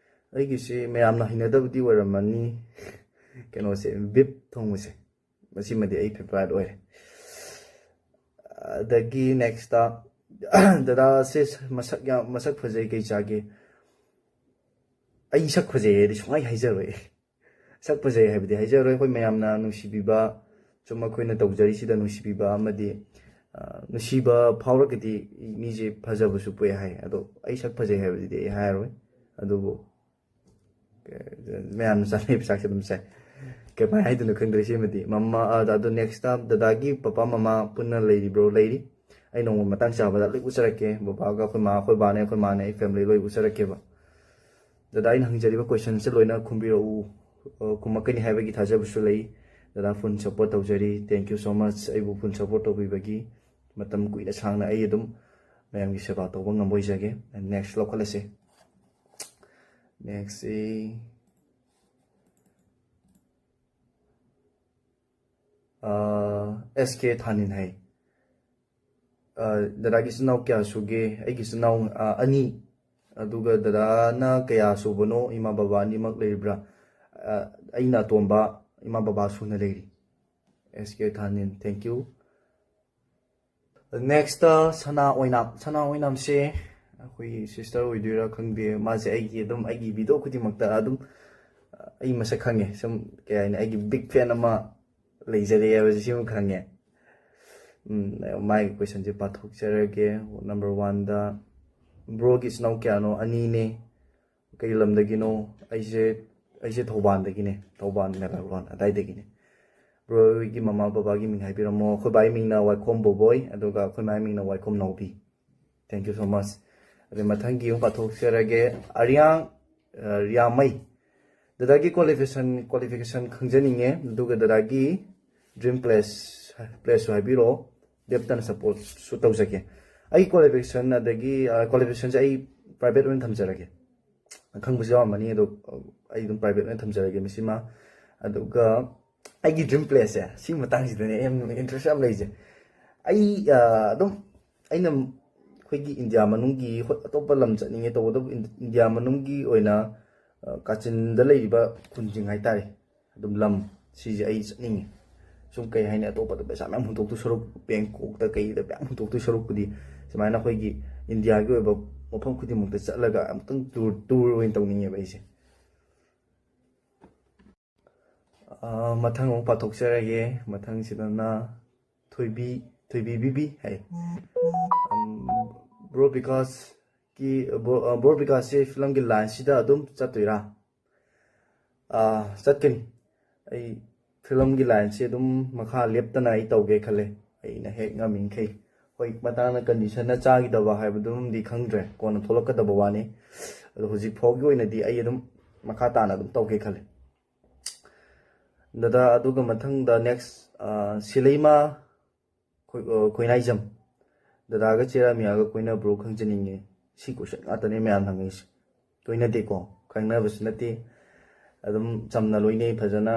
ꯑꯩꯒꯤꯁꯤ ꯃꯌꯥꯝꯅ ꯍꯩꯅꯗꯕꯗꯤ ꯑꯣꯏꯔꯝꯃꯅꯤ, ꯀꯩꯅꯣꯁꯦ, ꯕꯤꯞ ꯊꯣꯡꯕꯁꯦ, ꯃꯁꯤꯃꯗꯤ ꯑꯩ ꯐꯦꯚꯣꯔꯥꯏꯠ ꯑꯣꯏꯔꯦ꯫ ꯑꯗꯒꯤ ꯅꯦꯛꯁꯇ, ꯗꯗꯥꯁꯦ ꯃꯁꯛ ꯌꯥꯝ, ꯃꯁꯛ ꯐꯖꯩ, ꯀꯩ ꯆꯥꯒꯦ? ꯑꯩ ꯁꯛ ꯐꯖꯩ ꯍꯥꯏꯗꯤ ꯁꯨꯡꯍꯥꯏ ꯍꯥꯏꯖꯔꯣꯏ꯫ ꯁꯛ ꯐꯖꯩ ꯍꯥꯏꯕꯗꯤ ꯍꯥꯏꯖꯔꯣꯏ꯫ ꯑꯩꯈꯣꯏ ꯃꯌꯥꯝꯅ ꯅꯨꯡꯁꯤꯕꯤꯕ, ꯆꯨꯝ, ꯑꯩꯈꯣꯏꯅ ꯇꯧꯖꯔꯤꯁꯤꯗ ꯅꯨꯡꯁꯤꯕꯤꯕ ꯑꯃꯗꯤ, ꯑ, ꯅꯨꯡꯁꯤꯕ ꯐꯥꯎꯔꯒꯗꯤ ꯃꯤꯁꯦ ꯐꯖꯕꯁꯨ ꯄꯣꯛꯑꯦ ꯍꯥꯏ꯫ ꯑꯗꯣ ꯑꯩ ꯁꯛ ꯐꯖꯩ ꯍꯥꯏꯕꯗꯨꯗꯤ ꯑꯩ ꯍꯥꯏꯔꯔꯣꯏ꯫ ꯑꯗꯨꯕꯨ, ꯑ, ꯃꯌꯥꯝꯅ ꯆꯥꯅꯩꯕ ꯆꯥꯛꯁꯦ ꯑꯗꯨꯝ ꯆꯥꯏ꯫ ꯀꯃꯥꯏꯅ ꯍꯥꯏꯗꯣꯏꯅꯣ ꯈꯪꯗ꯭ꯔꯦ ꯁꯤꯃꯗꯤ꯫ ꯃꯃꯥ, ꯑ, ꯑꯗꯣ ꯅꯦꯛꯁꯇ ꯗꯗꯥꯒꯤ ꯄꯄꯥ ꯃꯃꯥ ꯄꯨꯟꯅ ꯂꯩꯔꯤꯕ꯭ꯔꯣ? ꯂꯩꯔꯤ꯫ ꯑꯩ ꯅꯣꯡꯃ ꯃꯇꯥꯡ ꯆꯥꯕꯗ ꯂꯣꯏ ꯎꯠꯆꯔꯛꯀꯦ꯫ ꯕꯕꯥꯒ ꯑꯩꯈꯣꯏ ꯃꯥ, ꯑꯩꯈꯣꯏ ꯕꯥꯅꯦ, ꯑꯩꯈꯣꯏ ꯃꯥꯅꯦ, ꯑꯩ ꯐꯦꯃꯤꯂꯤ ꯂꯣꯏ ꯎꯠꯆꯔꯛꯀꯦꯕ꯫ ꯗꯗꯥ, ꯑꯩꯅ ꯍꯪꯖꯔꯤꯕ ꯀꯣꯏꯁꯟꯁꯦ ꯂꯣꯏꯅ ꯈꯨꯝꯕꯤꯔꯛꯎ, ꯑ, ꯈꯨꯝꯃꯛꯀꯅꯤ ꯍꯥꯏꯕꯒꯤ ꯊꯥꯖꯕꯁꯨ ꯂꯩ꯫ ꯗꯗꯥ, ꯐꯨꯜ ꯁꯞꯄꯣꯔꯠ ꯇꯧꯖꯔꯤ꯫ Thank you so much, ꯑꯩꯕꯨ ꯐꯨꯜ ꯁꯞꯄꯣꯔꯠ ꯇꯧꯕꯤꯕꯒꯤ꯫ ꯃꯇꯝ ꯀꯨꯏꯅ ꯁꯥꯡꯅ ꯑꯩ ꯑꯗꯨꯝ ꯃꯌꯥꯝꯒꯤ ꯁꯦꯕꯥ ꯇꯧꯕ ꯉꯝꯕ ꯑꯣꯏꯖꯒꯦ꯫ ꯅꯦꯛꯁ ꯂꯧꯈꯠꯂꯁꯤ꯫ ꯅꯦꯛꯁꯁꯤ, ꯑ, ꯑꯦꯁ ꯀꯦ ꯊꯥꯅꯤꯟ ꯍꯥꯏ꯫ ꯑ, ꯗꯗꯥꯒꯤ ꯏꯆꯤꯟ ꯏꯅꯥꯎ ꯀꯌꯥ ꯁꯨꯒꯦ? ꯑꯩꯒꯤ ꯏꯆꯤꯟ ꯏꯅꯥꯎ, ꯑ, ꯑꯅꯤ꯫ ꯑꯗꯨꯒ ꯗꯗꯥꯅ ꯀꯌꯥ ꯁꯨꯕꯅꯣ? ꯏꯃꯥ ꯕꯕꯥ ꯑꯅꯤꯃꯛ ꯂꯩꯔꯤꯕ꯭ꯔꯥ? ꯑ, ꯑꯩꯅ ꯑꯇꯣꯝꯕ, ꯏꯃꯥ ꯕꯕꯥ ꯁꯨꯅ ꯂꯩꯔꯤ꯫ ꯑꯦꯁ ꯀꯦ ꯊꯥꯅꯤꯟ, thank you꯫ ꯅꯦꯛꯁꯇ ꯁꯅꯥ ꯑꯣꯏꯅꯥꯝ꯫ ꯁꯅꯥ ꯑꯣꯏꯅꯥꯝꯁꯦ ꯑꯩꯈꯣꯏꯒꯤ ꯁꯤꯁꯇꯔ ꯑꯣꯏꯗꯣꯏꯔꯥ ꯈꯪꯗꯦ꯫ ꯃꯥꯁꯦ ꯑꯩꯒꯤ ꯑꯗꯨꯝ, ꯑꯩꯒꯤ ꯚꯤꯗꯤꯑꯣ ꯈꯨꯗꯤꯡꯃꯛꯇ ꯑꯗꯨꯝ, ꯑ, ꯑꯩ ꯃꯁꯛ ꯈꯪꯉꯦ꯫ ꯁꯨꯝ, ꯀꯩ ꯍꯥꯏꯅꯤ, ꯑꯩꯒꯤ ꯕꯤꯛ ꯐꯦꯟ ꯑꯃ ꯂꯩꯖꯔꯦ ꯍꯥꯏꯕꯁꯤ ꯁꯤꯃ ꯈꯪꯉꯦ꯫ ꯎꯝ, ꯃꯥꯒꯤ ꯀꯣꯏꯁꯟꯁꯦ ꯄꯥꯊꯣꯛꯆꯔꯒꯦ꯫ ꯅꯝꯕꯔ ꯋꯥꯟꯗ, ꯕ꯭ꯔꯣꯒꯤ ꯏꯆꯤꯟ ꯏꯅꯥꯎ ꯀꯌꯥꯅꯣ? ꯑꯅꯤꯅꯦ꯫ ꯀꯩ ꯂꯝꯗꯒꯤꯅꯣ? ꯑꯩꯁꯦ, ꯑꯩꯁꯦ ꯊꯧꯕꯥꯜꯗꯒꯤꯅꯦ, ꯊꯧꯕꯥꯜ ꯃꯦꯔꯥꯒꯣꯟ ꯑꯗꯥꯏꯗꯒꯤꯅꯦ꯫ ꯕ꯭ꯔꯣꯒꯤ ꯃꯃꯥ ꯕꯕꯥꯒꯤ ꯃꯤꯡ ꯍꯥꯏꯕꯤꯔꯝꯃꯣ꯫ ꯑꯩꯈꯣꯏ ꯕꯥꯒꯤ ꯃꯤꯡꯅ ꯋꯥꯏꯈꯣꯝ ꯕꯣꯕꯣꯏ, ꯑꯗꯨꯒ ꯑꯩꯈꯣꯏ ꯃꯥꯒꯤ ꯃꯤꯡꯅ ꯋꯥꯏꯈꯣꯝ ꯅꯥꯎꯕꯤ꯫ Thank you so much꯫ ꯑꯗꯩ ꯃꯊꯪꯒꯤ ꯑꯃꯨꯛ ꯄꯥꯊꯣꯛꯆꯔꯒꯦ꯫ ꯑꯔꯤꯌꯥꯡ, ꯑ, ꯔꯤꯌꯥꯃꯩ꯫ ꯗꯗꯥꯒꯤ ꯀ꯭ꯋꯥꯂꯤꯐꯤꯀꯦꯁꯟ, ꯀ꯭ꯋꯥꯂꯤꯐꯤꯀꯦꯁꯟ ꯈꯪꯖꯅꯤꯡꯉꯦ, ꯑꯗꯨꯒ ꯗꯗꯥꯒꯤ ꯗ꯭ꯔꯤꯝ ꯄ꯭ꯂꯦꯁ, ꯄ꯭ꯂꯦꯁꯁꯨ ꯍꯥꯏꯕꯤꯔꯛꯑꯣ꯫ ꯂꯦꯞꯇꯅ ꯁꯞꯄꯣꯔꯠꯁꯨ ꯇꯧꯖꯒꯦ꯫ ꯑꯩ ꯀ꯭ꯋꯥꯂꯤꯐꯤꯀꯦꯁꯟ, ꯑꯗꯒꯤ, ꯑ, ꯀ꯭ꯋꯥꯂꯤꯐꯤꯀꯦꯁꯟꯁꯦ ꯑꯩ ꯄ꯭ꯔꯥꯏꯚꯦꯠ ꯑꯣꯏꯅ ꯊꯝꯖꯔꯒꯦ꯫ ꯈꯪꯕꯁꯨ ꯌꯥꯎꯔꯝꯃꯅꯤ, ꯑꯗꯣ, ꯑ, ꯑꯩ ꯑꯗꯨꯝ ꯄ꯭ꯔꯥꯏꯚꯦꯠ ꯑꯣꯏꯅ ꯊꯝꯖꯔꯒꯦ ꯃꯁꯤꯃ꯫ ꯑꯗꯨꯒ ꯑꯩꯒꯤ ꯗ꯭ꯔꯤꯝ ꯄ꯭ꯂꯦꯁꯁꯦ, ꯁꯤꯒꯤ ꯃꯇꯥꯡꯁꯤꯗꯅꯦ ꯑꯩ ꯌꯥꯝ ꯏꯟꯇꯔꯦꯁ ꯌꯥꯝ ꯂꯩꯖꯩ꯫ ꯑꯩ, ꯑ, ꯑꯗꯨꯝ ꯑꯩꯅ ꯑꯩꯒꯤ ꯏꯟꯗꯤꯌꯥ ꯃꯅꯨꯡꯒꯤ, ꯍꯣꯏ, ꯑꯇꯣꯞꯄ ꯂꯝ ꯆꯠꯅꯤꯡꯉꯦ, ꯇꯧꯕꯇꯕꯨ ꯏꯟ-, ꯏꯟꯗꯤꯌꯥ ꯃꯅꯨꯡꯒꯤ ꯑꯣꯏꯅ, ꯑ, ꯀꯥꯆꯤꯟꯗ ꯂꯩꯔꯤꯕ ꯈꯨꯟꯁꯤꯡ ꯍꯥꯏꯇꯥꯔꯦ, ꯑꯗꯨꯝ ꯂꯝ, ꯁꯤꯁꯦ ꯑꯩ ꯆꯠꯅꯤꯡꯉꯤ꯫ ꯁꯨꯝ, ꯀꯩ ꯍꯥꯏꯅꯤ, ꯑꯇꯣꯞꯄꯗ ꯄꯩꯁꯥ ꯃꯌꯥꯝ ꯍꯨꯟꯗꯣꯛꯇꯣꯏ ꯁꯔꯨꯛ, ꯕꯦꯡꯀꯣꯛꯇ ꯀꯩꯗ ꯃꯌꯥꯝ ꯍꯨꯟꯗꯣꯛꯇꯣꯏ ꯁꯔꯨꯛꯄꯨꯗꯤ, ꯁꯨꯃꯥꯏꯅ ꯑꯩꯈꯣꯏꯒꯤ ꯏꯟꯗꯤꯌꯥꯒꯤ ꯑꯣꯏꯕ ꯃꯐꯝ ꯈꯨꯗꯤꯡꯃꯛꯇ ꯆꯠꯂꯒ ꯑꯃꯨꯛꯇꯪ ꯇꯨꯔ, ꯇꯨꯔ ꯑꯣꯏꯅ ꯇꯧꯅꯤꯡꯉꯦꯕ ꯑꯩꯁꯦ꯫ ꯑ, ꯃꯊꯪ ꯑꯃꯨꯛ ꯄꯥꯊꯣꯛꯆꯔꯒꯦ꯫ ꯃꯊꯪꯁꯤꯗꯅ ꯊꯣꯏꯕꯤ, ꯊꯣꯏꯕꯤ ꯕꯤꯕꯤ ꯍꯥꯏ꯫ ꯕ꯭ꯔꯣ ꯕꯤꯀꯥꯁꯀꯤ, ꯕ꯭ꯔꯣ, ꯑ, ꯕ꯭ꯔꯣ ꯕꯤꯀꯥꯁꯁꯦ ꯐꯤꯂꯝꯒꯤ ꯂꯥꯏꯟꯁꯤꯗ ꯑꯗꯨꯝ ꯆꯠꯇꯣꯏꯔꯥ? ꯑ, ꯆꯠꯀꯅꯤ꯫ ꯑꯩ ꯐꯤꯂꯝꯒꯤ ꯂꯥꯏꯟꯁꯦ ꯑꯗꯨꯝ ꯃꯈꯥ ꯂꯦꯞꯇꯅ ꯑꯩ ꯇꯧꯒꯦ ꯈꯜꯂꯦ, ꯑꯩꯅ ꯍꯦꯛ ꯉꯝꯃꯤꯈꯩ꯫ ꯍꯣꯏ, ꯃꯇꯥꯡꯅ ꯀꯟꯗꯤꯁꯟꯅ ꯆꯥꯈꯤꯗꯕ ꯍꯥꯏꯕꯗꯨꯝꯗꯤ ꯈꯪꯗ꯭ꯔꯦ, ꯀꯣꯟꯅ ꯊꯣꯛꯂꯛꯀꯗꯕ ꯋꯥꯅꯤ꯫ ꯑꯗꯣ ꯍꯧꯖꯤꯛ ꯐꯥꯎꯒꯤ ꯑꯣꯏꯅꯗꯤ ꯑꯩ ꯑꯗꯨꯝ ꯃꯈꯥ ꯇꯥꯅ ꯑꯗꯨꯝ ꯇꯧꯒꯦ ꯈꯜꯂꯦ꯫ ꯗꯗꯥ, ꯑꯗꯨꯒ ꯃꯊꯪꯗ next, ꯑ, ꯁꯤꯂꯩꯃ ꯈꯣꯏ-, ꯑ, ꯈꯣꯏꯅꯥꯏꯖꯝ꯫ ꯗꯗꯥꯒ ꯆꯦꯔꯥꯃꯤꯌꯥꯒ ꯀꯣꯏꯅꯕ꯭ꯔꯣ ꯈꯪꯖꯅꯤꯡꯉꯦ꯫ ꯁꯤ question ꯉꯥꯛꯇꯅꯦ ꯃꯌꯥꯝ ꯍꯪꯉꯛꯏꯁꯦ꯫ ꯀꯣꯏꯅꯗꯦꯀꯣ, ꯈꯪꯅꯕꯁꯨ ꯅꯠꯇꯦ꯫ ꯑꯗꯨꯝ ꯆꯝꯅ ꯂꯣꯏꯅꯩ ꯐꯖꯅ,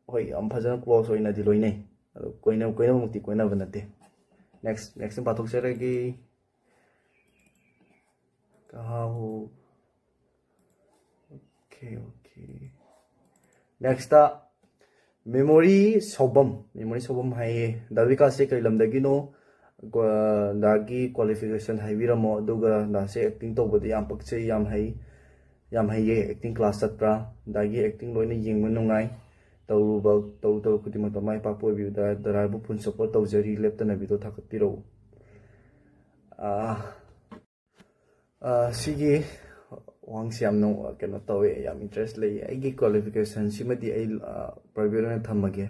ꯍꯣꯏ, ꯌꯥꯝ ꯐꯖꯅ close ꯑꯣꯏꯅꯗꯤ ꯂꯣꯏꯅꯩ꯫ ꯑꯗꯣ ꯀꯣꯏꯅ-, ꯀꯣꯏꯅꯕꯃꯛꯇꯤ ꯀꯣꯏꯅꯕ ꯅꯠꯇꯦ꯫ Next, next ꯑꯃ ꯄꯥꯊꯣꯛꯆꯔꯒꯦ꯫ ꯀꯍꯥꯎ꯫ Okay, okay. Next, memory ꯁꯥꯎꯕꯝ, memory ꯁꯥꯎꯕꯝ ꯍꯥꯏꯌꯦ꯫ ꯗꯥ ꯕꯤꯀꯥꯁꯁꯦ ꯀꯔꯤ ꯂꯝꯗꯒꯤꯅꯣ? ꯀ꯭ꯋꯥ-, ꯗꯥꯒꯤ qualification ꯍꯥꯏꯕꯤꯔꯝꯃꯣ, ꯑꯗꯨꯒ ꯗꯥꯁꯦ acting ꯇꯧꯕꯗ ꯌꯥꯝ ꯄꯛꯆꯩ, ꯌꯥꯝ ꯍꯩ, ꯌꯥꯝ ꯍꯩꯌꯦ꯫ Acting class ꯆꯠꯄ꯭ꯔꯥ? ꯗꯥꯒꯤ acting ꯂꯣꯏꯅ ꯌꯦꯡꯕ ꯅꯨꯡꯉꯥꯏ, ꯇꯧꯔꯨꯕ, ꯇꯧ ꯇꯧ ꯈꯨꯗꯤꯡꯃꯛꯇ ꯃꯥꯏ ꯄꯥꯛꯄ ꯑꯣꯏꯕꯤꯌꯨ꯫ ꯗꯥ-, ꯗꯥꯕꯨ full support ꯇꯧꯖꯔꯤ, ꯂꯦꯞꯇꯅ video ꯊꯥꯒꯠꯄꯤꯔꯛꯎ꯫ ꯑꯥ, ꯑꯥ, ꯁꯤꯒꯤ ꯋꯥꯍꯪꯁꯤ ꯌꯥꯝ ꯅꯨꯡ-, ꯀꯩꯅꯣ ꯇꯧꯋꯦ, ꯌꯥꯝ interest ꯂꯩ꯫ ꯑꯩꯒꯤ qualification ꯁꯤꯃꯗꯤ ꯑꯩ, ꯑꯥ, private ꯑꯣꯏꯅ ꯊꯝꯃꯒꯦ꯫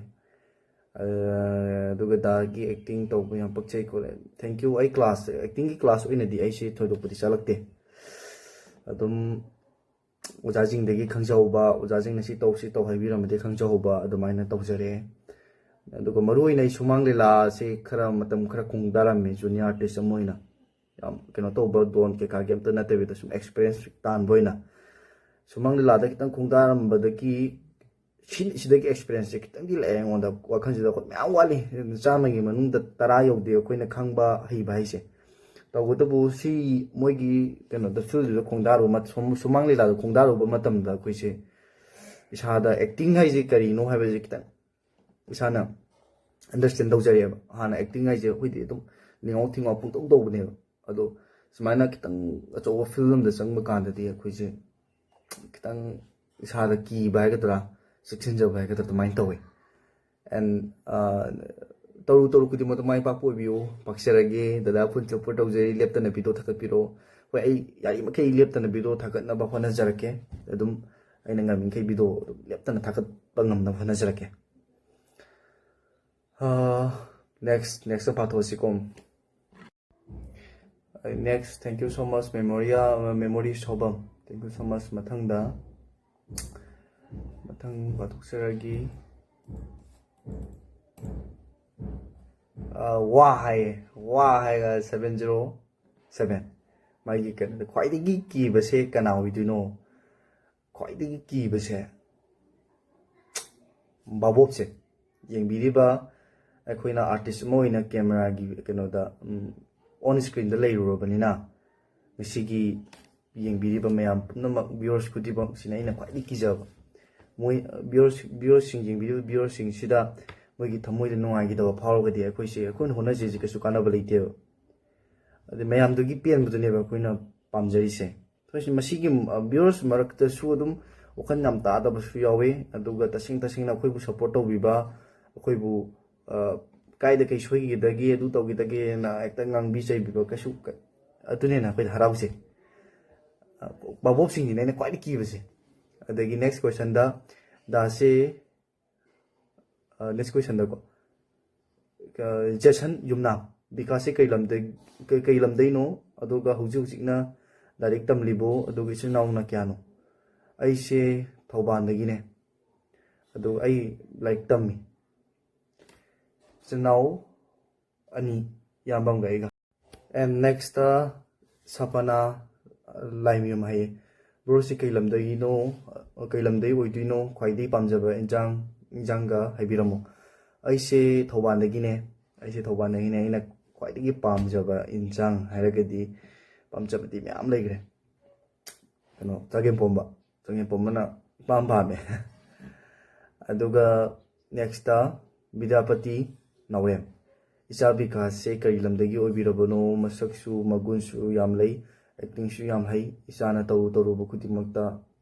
ꯑꯥ, ꯑꯗꯨꯒ ꯗꯥꯒꯤ acting ꯇꯧꯕ ꯌꯥꯝ ꯄꯛꯆꯩ ꯈꯣꯠꯂꯦ꯫ Thank you꯫ ꯑꯩ class, acting ꯒꯤ class ꯑꯣꯏꯅꯗꯤ ꯑꯩꯁꯦ ꯊꯣꯏꯗꯣꯛꯄꯗꯤ ꯆꯠꯂꯛꯇꯦ꯫ ꯑꯗꯨꯝ ꯑꯣꯖꯥꯁꯤꯡꯗꯒꯤ ꯈꯪꯖꯍꯧꯕ, ꯑꯣꯖꯥꯁꯤꯡꯅ ꯁꯤ ꯇꯧ, ꯁꯤ ꯇꯧ ꯍꯥꯏꯕꯤꯔꯝꯕꯗꯒꯤ ꯈꯪꯖꯍꯧꯕ ꯑꯗꯨꯃꯥꯏꯅ ꯇꯧꯖꯔꯦ꯫ ꯑꯗꯨꯒ ꯃꯔꯨꯑꯣꯏꯅ ꯑꯩ ꯁꯨꯃꯥꯡ ꯂꯤꯂꯥꯁꯦ ꯈꯔ ꯃꯇꯝ ꯈꯔ ꯈꯣꯡꯗꯥꯔꯝꯃꯤ junior artist ꯑꯃ ꯑꯣꯏꯅ꯫ ꯌꯥꯝ ꯀꯩꯅꯣ ꯇꯧꯕ don ꯀꯩꯀꯥꯒꯤ ꯑꯝꯇ ꯅꯠꯇꯕꯤꯗ ꯁꯨꯝ experience ꯇꯥꯟꯕ ꯑꯣꯏꯅ꯫ ꯁꯨꯃꯥꯡ ꯂꯤꯂꯥꯗ ꯈꯤꯇꯪ ꯈꯣꯡꯗꯥꯔꯝꯕꯗꯒꯤ ꯁꯤ-, ꯁꯤꯗꯒꯤ experience ꯁꯦ ꯈꯤꯇꯪꯗꯤ ꯂꯥꯛꯑꯦ ꯑꯩꯉꯣꯟꯗ꯫ ꯋꯥꯈꯜꯁꯤꯗ ꯑꯩꯈꯣꯏ ꯃꯌꯥꯝ ꯋꯥꯠꯂꯤ, ꯆꯥꯝꯃꯒꯤ ꯃꯅꯨꯡꯗ ꯇꯔꯥ ꯌꯧꯗꯦ ꯑꯩꯈꯣꯏꯅ ꯈꯪꯕ ꯍꯩꯕ ꯍꯥꯏꯁꯦ꯫ ꯇꯧꯕꯇꯕꯨ ꯁꯤ ꯃꯣꯏꯒꯤ ꯀꯩꯅꯣꯗ, ꯐꯤꯜꯗꯨꯗ ꯈꯣꯡꯗꯥꯔꯨꯕ ꯃꯠ-, ꯁꯨꯝ-, ꯁꯨꯃꯥꯡ ꯂꯤꯂꯥꯗ ꯈꯣꯡꯗꯥꯔꯨꯕ ꯃꯇꯝꯗ ꯑꯩꯈꯣꯏꯁꯦ ꯏꯁꯥꯗ ꯑꯦꯛꯇꯤꯡ ꯍꯥꯏꯁꯦ ꯀꯔꯤꯅꯣ ꯍꯥꯏꯕꯁꯦ ꯈꯤꯇꯪ ꯏꯁꯥꯅ ꯑꯟꯗꯔꯁꯇꯦꯟ ꯇꯧꯖꯔꯦꯕ꯫ ꯍꯥꯟꯅ ꯑꯦꯛꯇꯤꯡ ꯍꯥꯏꯁꯦ ꯑꯩꯈꯣꯏꯗꯤ ꯑꯗꯨꯝ ꯂꯤꯉꯥꯎ ꯊꯤꯉꯥꯎ ꯄꯨꯡꯇꯧ ꯇꯧꯕꯅꯦꯕ꯫ ꯑꯗꯣ ꯁꯨꯃꯥꯏꯅ ꯈꯤꯇꯪ ꯑꯆꯧꯕ ꯐꯤꯜꯝ ꯑꯃꯗ ꯆꯪꯕ ꯀꯥꯟꯗꯗꯤ ꯑꯩꯈꯣꯏꯁꯦ ꯈꯤꯇꯪ ꯏꯁꯥꯗ ꯀꯤꯕ ꯍꯥꯏꯒꯗ꯭ꯔꯥ, ꯆꯦꯛꯁꯤꯟꯖꯕ ꯍꯥꯏꯒꯗ꯭ꯔꯥ, ꯑꯗꯨꯃꯥꯏꯅ ꯇꯧꯋꯤ꯫ ꯑꯦꯟ ꯇꯧꯔꯨ ꯇꯧꯔꯨ ꯈꯨꯗꯤꯡꯃꯛꯇ ꯃꯥꯏ ꯄꯥꯛꯄ ꯑꯣꯏꯕꯤꯌꯨ꯫ ꯄꯥꯛꯆꯔꯒꯦ꯫ ꯗꯗꯥ full support ꯇꯧꯖꯔꯤ꯫ ꯂꯦꯞꯇꯅ ꯚꯤꯗꯤꯑꯣ ꯊꯥꯒꯠꯄꯤꯔꯛꯑꯣ꯫ ꯍꯣꯏ, ꯑꯩ ꯌꯥꯔꯤꯃꯈꯩ ꯂꯦꯞꯇꯅ ꯚꯤꯗꯤꯑꯣ ꯊꯥꯒꯠꯅꯕ ꯍꯣꯠꯅꯖꯔꯛꯀꯦ꯫ ꯑꯗꯨꯝ ꯑꯩꯅ ꯉꯝꯃꯤꯈꯩ ꯚꯤꯗꯤꯑꯣ ꯑꯗꯨꯝ ꯂꯦꯞꯇꯅ ꯊꯥꯒꯠꯄ ꯉꯝꯅꯕ ꯍꯣꯠꯅꯖꯔꯛꯀꯦ꯫ ꯅꯦꯛꯁ ꯅꯦꯛꯁꯇ ꯄꯥꯊꯣꯛꯑꯁꯤꯀꯣ꯫ Next, thank you so much, memoria, memory ꯁꯣꯕꯝ, thank you so much꯫ ꯃꯊꯪꯗ, ꯃꯊꯪ ꯄꯥꯊꯣꯛꯆꯔꯒꯦ꯫ ꯑ, ꯋꯥ ꯍꯥꯏꯌꯦ, ꯋꯥ ꯍꯥꯏꯔꯒ seven zero seven꯫ ꯃꯥꯒꯤ ꯀꯩꯅꯣꯗ, ꯈ꯭ꯋꯥꯏꯗꯒꯤ ꯀꯤꯕꯁꯦ ꯀꯅꯥ ꯑꯣꯏꯗꯣꯏꯅꯣ? ꯈ꯭ꯋꯥꯏꯗꯒꯤ ꯀꯤꯕꯁꯦ ꯚꯥꯕꯣꯛꯁꯦ꯫ ꯌꯦꯡꯕꯤꯔꯤꯕ ꯑꯩꯈꯣꯏꯅ ꯑꯥꯔꯇꯤꯁ ꯑꯃ ꯑꯣꯏꯅ ꯀꯦꯃꯦꯔꯥꯒꯤ ꯀꯩꯅꯣꯗ, ꯎꯝ, ꯑꯣꯟ ꯁ꯭ꯀ꯭ꯔꯤꯟꯗ ꯂꯩꯔꯨꯔꯕꯅꯤꯅ, ꯉꯁꯤꯒꯤ ꯌꯦꯡꯕꯤꯔꯤꯕ ꯃꯌꯥꯝ ꯄꯨꯝꯅꯃꯛ, ꯚ꯭ꯌꯨꯋꯔꯁ ꯈꯨꯗꯤꯡꯃꯛꯁꯤꯅ ꯑꯩꯅ ꯈ꯭ꯋꯥꯏꯗꯒꯤ ꯀꯤꯖꯕ꯫ ꯃꯣꯏ, ꯚ꯭ꯌꯨꯋꯔꯁ, ꯚ꯭ꯌꯨꯋꯔꯁꯤꯡ, ꯌꯦꯡꯕꯤꯔꯤꯕ ꯚ꯭ꯌꯨꯋꯔꯁꯤꯡꯁꯤꯗ ꯃꯣꯏꯒꯤ ꯊꯃꯣꯏꯗ ꯅꯨꯡꯉꯥꯏꯈꯤꯗꯕ ꯐꯥꯎꯔꯒꯗꯤ ꯑꯩꯈꯣꯏꯁꯦ, ꯑꯩꯈꯣꯏꯅ ꯍꯣꯠꯅꯖꯔꯤꯁꯦ ꯀꯩꯁꯨ ꯀꯥꯟꯅꯕ ꯂꯩꯇꯦꯕ꯫ ꯑꯗꯩ ꯃꯌꯥꯝꯗꯨꯒꯤ ꯄꯦꯟꯕꯗꯨꯅꯦꯕ ꯑꯩꯈꯣꯏꯅ ꯄꯥꯝꯖꯔꯤꯁꯦ꯫ ꯑꯩꯈꯣꯏꯁꯦ ꯃꯁꯤꯒꯤ, ꯑ, ꯚ꯭ꯌꯨꯋꯔꯁ ꯃꯔꯛꯇꯁꯨ ꯑꯗꯨꯝ ꯋꯥꯈꯜ ꯌꯥꯝ ꯇꯥꯗꯕꯁꯨ ꯌꯥꯎꯋꯤ, ꯑꯗꯨꯒ ꯇꯁꯦꯡ ꯇꯁꯦꯡꯅ ꯑꯩꯈꯣꯏꯕꯨ ꯁꯞꯄꯣꯔꯠ ꯇꯧꯕꯤꯕ, ꯑꯩꯈꯣꯏꯕꯨ, ꯑ, ꯀꯥꯏꯗ ꯀꯩ ꯁꯣꯏꯈꯤꯒꯗꯒꯦ, ꯑꯗꯨ ꯇꯧꯈꯤꯗꯒꯦꯅ ꯍꯦꯛꯇ ꯉꯥꯡꯕꯤ ꯆꯩꯕꯤꯕ, ꯀꯩꯁꯨ ꯀ-, ꯑꯗꯨꯅ ꯍꯦꯟꯅ ꯑꯩꯈꯣꯏꯗ ꯍꯔꯥꯎꯖꯩ꯫ ꯑ, ꯚꯥꯕꯣꯛꯁꯤꯡꯁꯤꯅ ꯑꯩꯅ ꯈ꯭ꯋꯥꯏꯗꯒꯤ ꯀꯤꯕꯁꯦ꯫ ꯑꯗꯒꯤ ꯅꯦꯛꯁ ꯀꯣꯏꯁꯟꯗ, ꯗꯥꯁꯦ, ꯑ, ꯅꯦꯛꯁ ꯀꯣꯏꯁꯟꯗꯀꯣ, ꯑ, ꯖꯦꯁꯟ ꯌꯨꯝꯅꯥꯝ, ꯕꯤꯀꯥꯁꯁꯦ ꯀꯩ ꯂꯝꯗꯩ-, ꯀꯩ, ꯀꯩ ꯂꯝꯗꯩꯅꯣ? ꯑꯗꯨꯒ ꯍꯧꯖꯤꯛ ꯍꯧꯖꯤꯛꯅ ꯂꯥꯏꯔꯤꯛ ꯇꯝꯂꯤꯕꯣ? ꯑꯗꯨꯒ ꯏꯆꯤꯟ ꯏꯅꯥꯎꯅ ꯀꯌꯥꯅꯣ? ꯑꯩꯁꯦ ꯊꯧꯕꯥꯜꯗꯒꯤꯅꯦ꯫ ꯑꯗꯨ ꯑꯩ ꯂꯥꯏꯔꯤꯛ ꯇꯝꯃꯤ꯫ ꯏꯆꯤꯟ ꯏꯅꯥꯎ ꯑꯅꯤ, ꯏꯌꯥꯝꯕ ꯑꯃꯒ ꯑꯩꯒ꯫ ꯑꯦꯟ ꯅꯦꯛꯁꯇ ꯁꯄꯅꯥ ꯂꯥꯏꯃꯌꯨꯝ ꯍꯥꯏꯌꯦ, "ꯕ꯭ꯔꯣꯁꯤ ꯀꯩ ꯂꯝꯗꯒꯤꯅꯣ, ꯀꯩ ꯂꯝꯗꯒꯤ ꯑꯣꯏꯗꯣꯏꯅꯣ? ꯈ꯭ꯋꯥꯏꯗꯒꯤ ꯄꯥꯝꯖꯕ ꯏꯟꯖꯥꯡ, ꯏꯟꯖꯥꯡꯒ ꯍꯥꯏꯕꯤꯔꯝꯃꯣ꯫" ꯑꯩꯁꯦ ꯊꯧꯕꯥꯜꯗꯒꯤꯅꯦ꯫ ꯑꯩꯁꯦ ꯊꯧꯕꯥꯜꯗꯒꯤꯅꯦ꯫ ꯑꯩꯅ ꯈ꯭ꯋꯥꯏꯗꯒꯤ ꯄꯥꯝꯖꯕ ꯏꯟꯁꯥꯡ ꯍꯥꯏꯔꯒꯗꯤ, ꯄꯥꯝꯖꯕꯗꯤ ꯃꯌꯥꯝ ꯂꯩꯈ꯭ꯔꯦ꯫ ꯀꯩꯅꯣ, ꯆꯒꯦꯝꯄꯣꯝꯕ, ꯆꯒꯦꯝꯄꯣꯝꯕꯅ ꯏꯄꯥꯝ ꯄꯥꯝꯃꯦ꯫ ꯑꯗꯨꯒ ꯅꯦꯛꯁꯇ ꯕꯤꯗ꯭ꯌꯥꯄꯇꯤ ꯅꯥꯎꯔꯦꯝ꯫ "ꯏꯆꯥ ꯕꯤꯀꯥꯁꯁꯦ ꯀꯔꯤ ꯂꯝꯗꯒꯤ ꯑꯣꯏꯕꯤꯔꯕꯅꯣ? ꯃꯁꯛꯁꯨ ꯃꯒꯨꯟꯁꯨ ꯌꯥꯝ ꯂꯩ, ꯑꯦꯛꯇꯤꯡꯁꯨ ꯌꯥꯝ ꯍꯩ꯫ ꯏꯆꯥꯅ ꯇꯧꯔꯨ ꯇꯧꯔꯨꯕ ꯈꯨꯗꯤꯡꯃꯛꯇ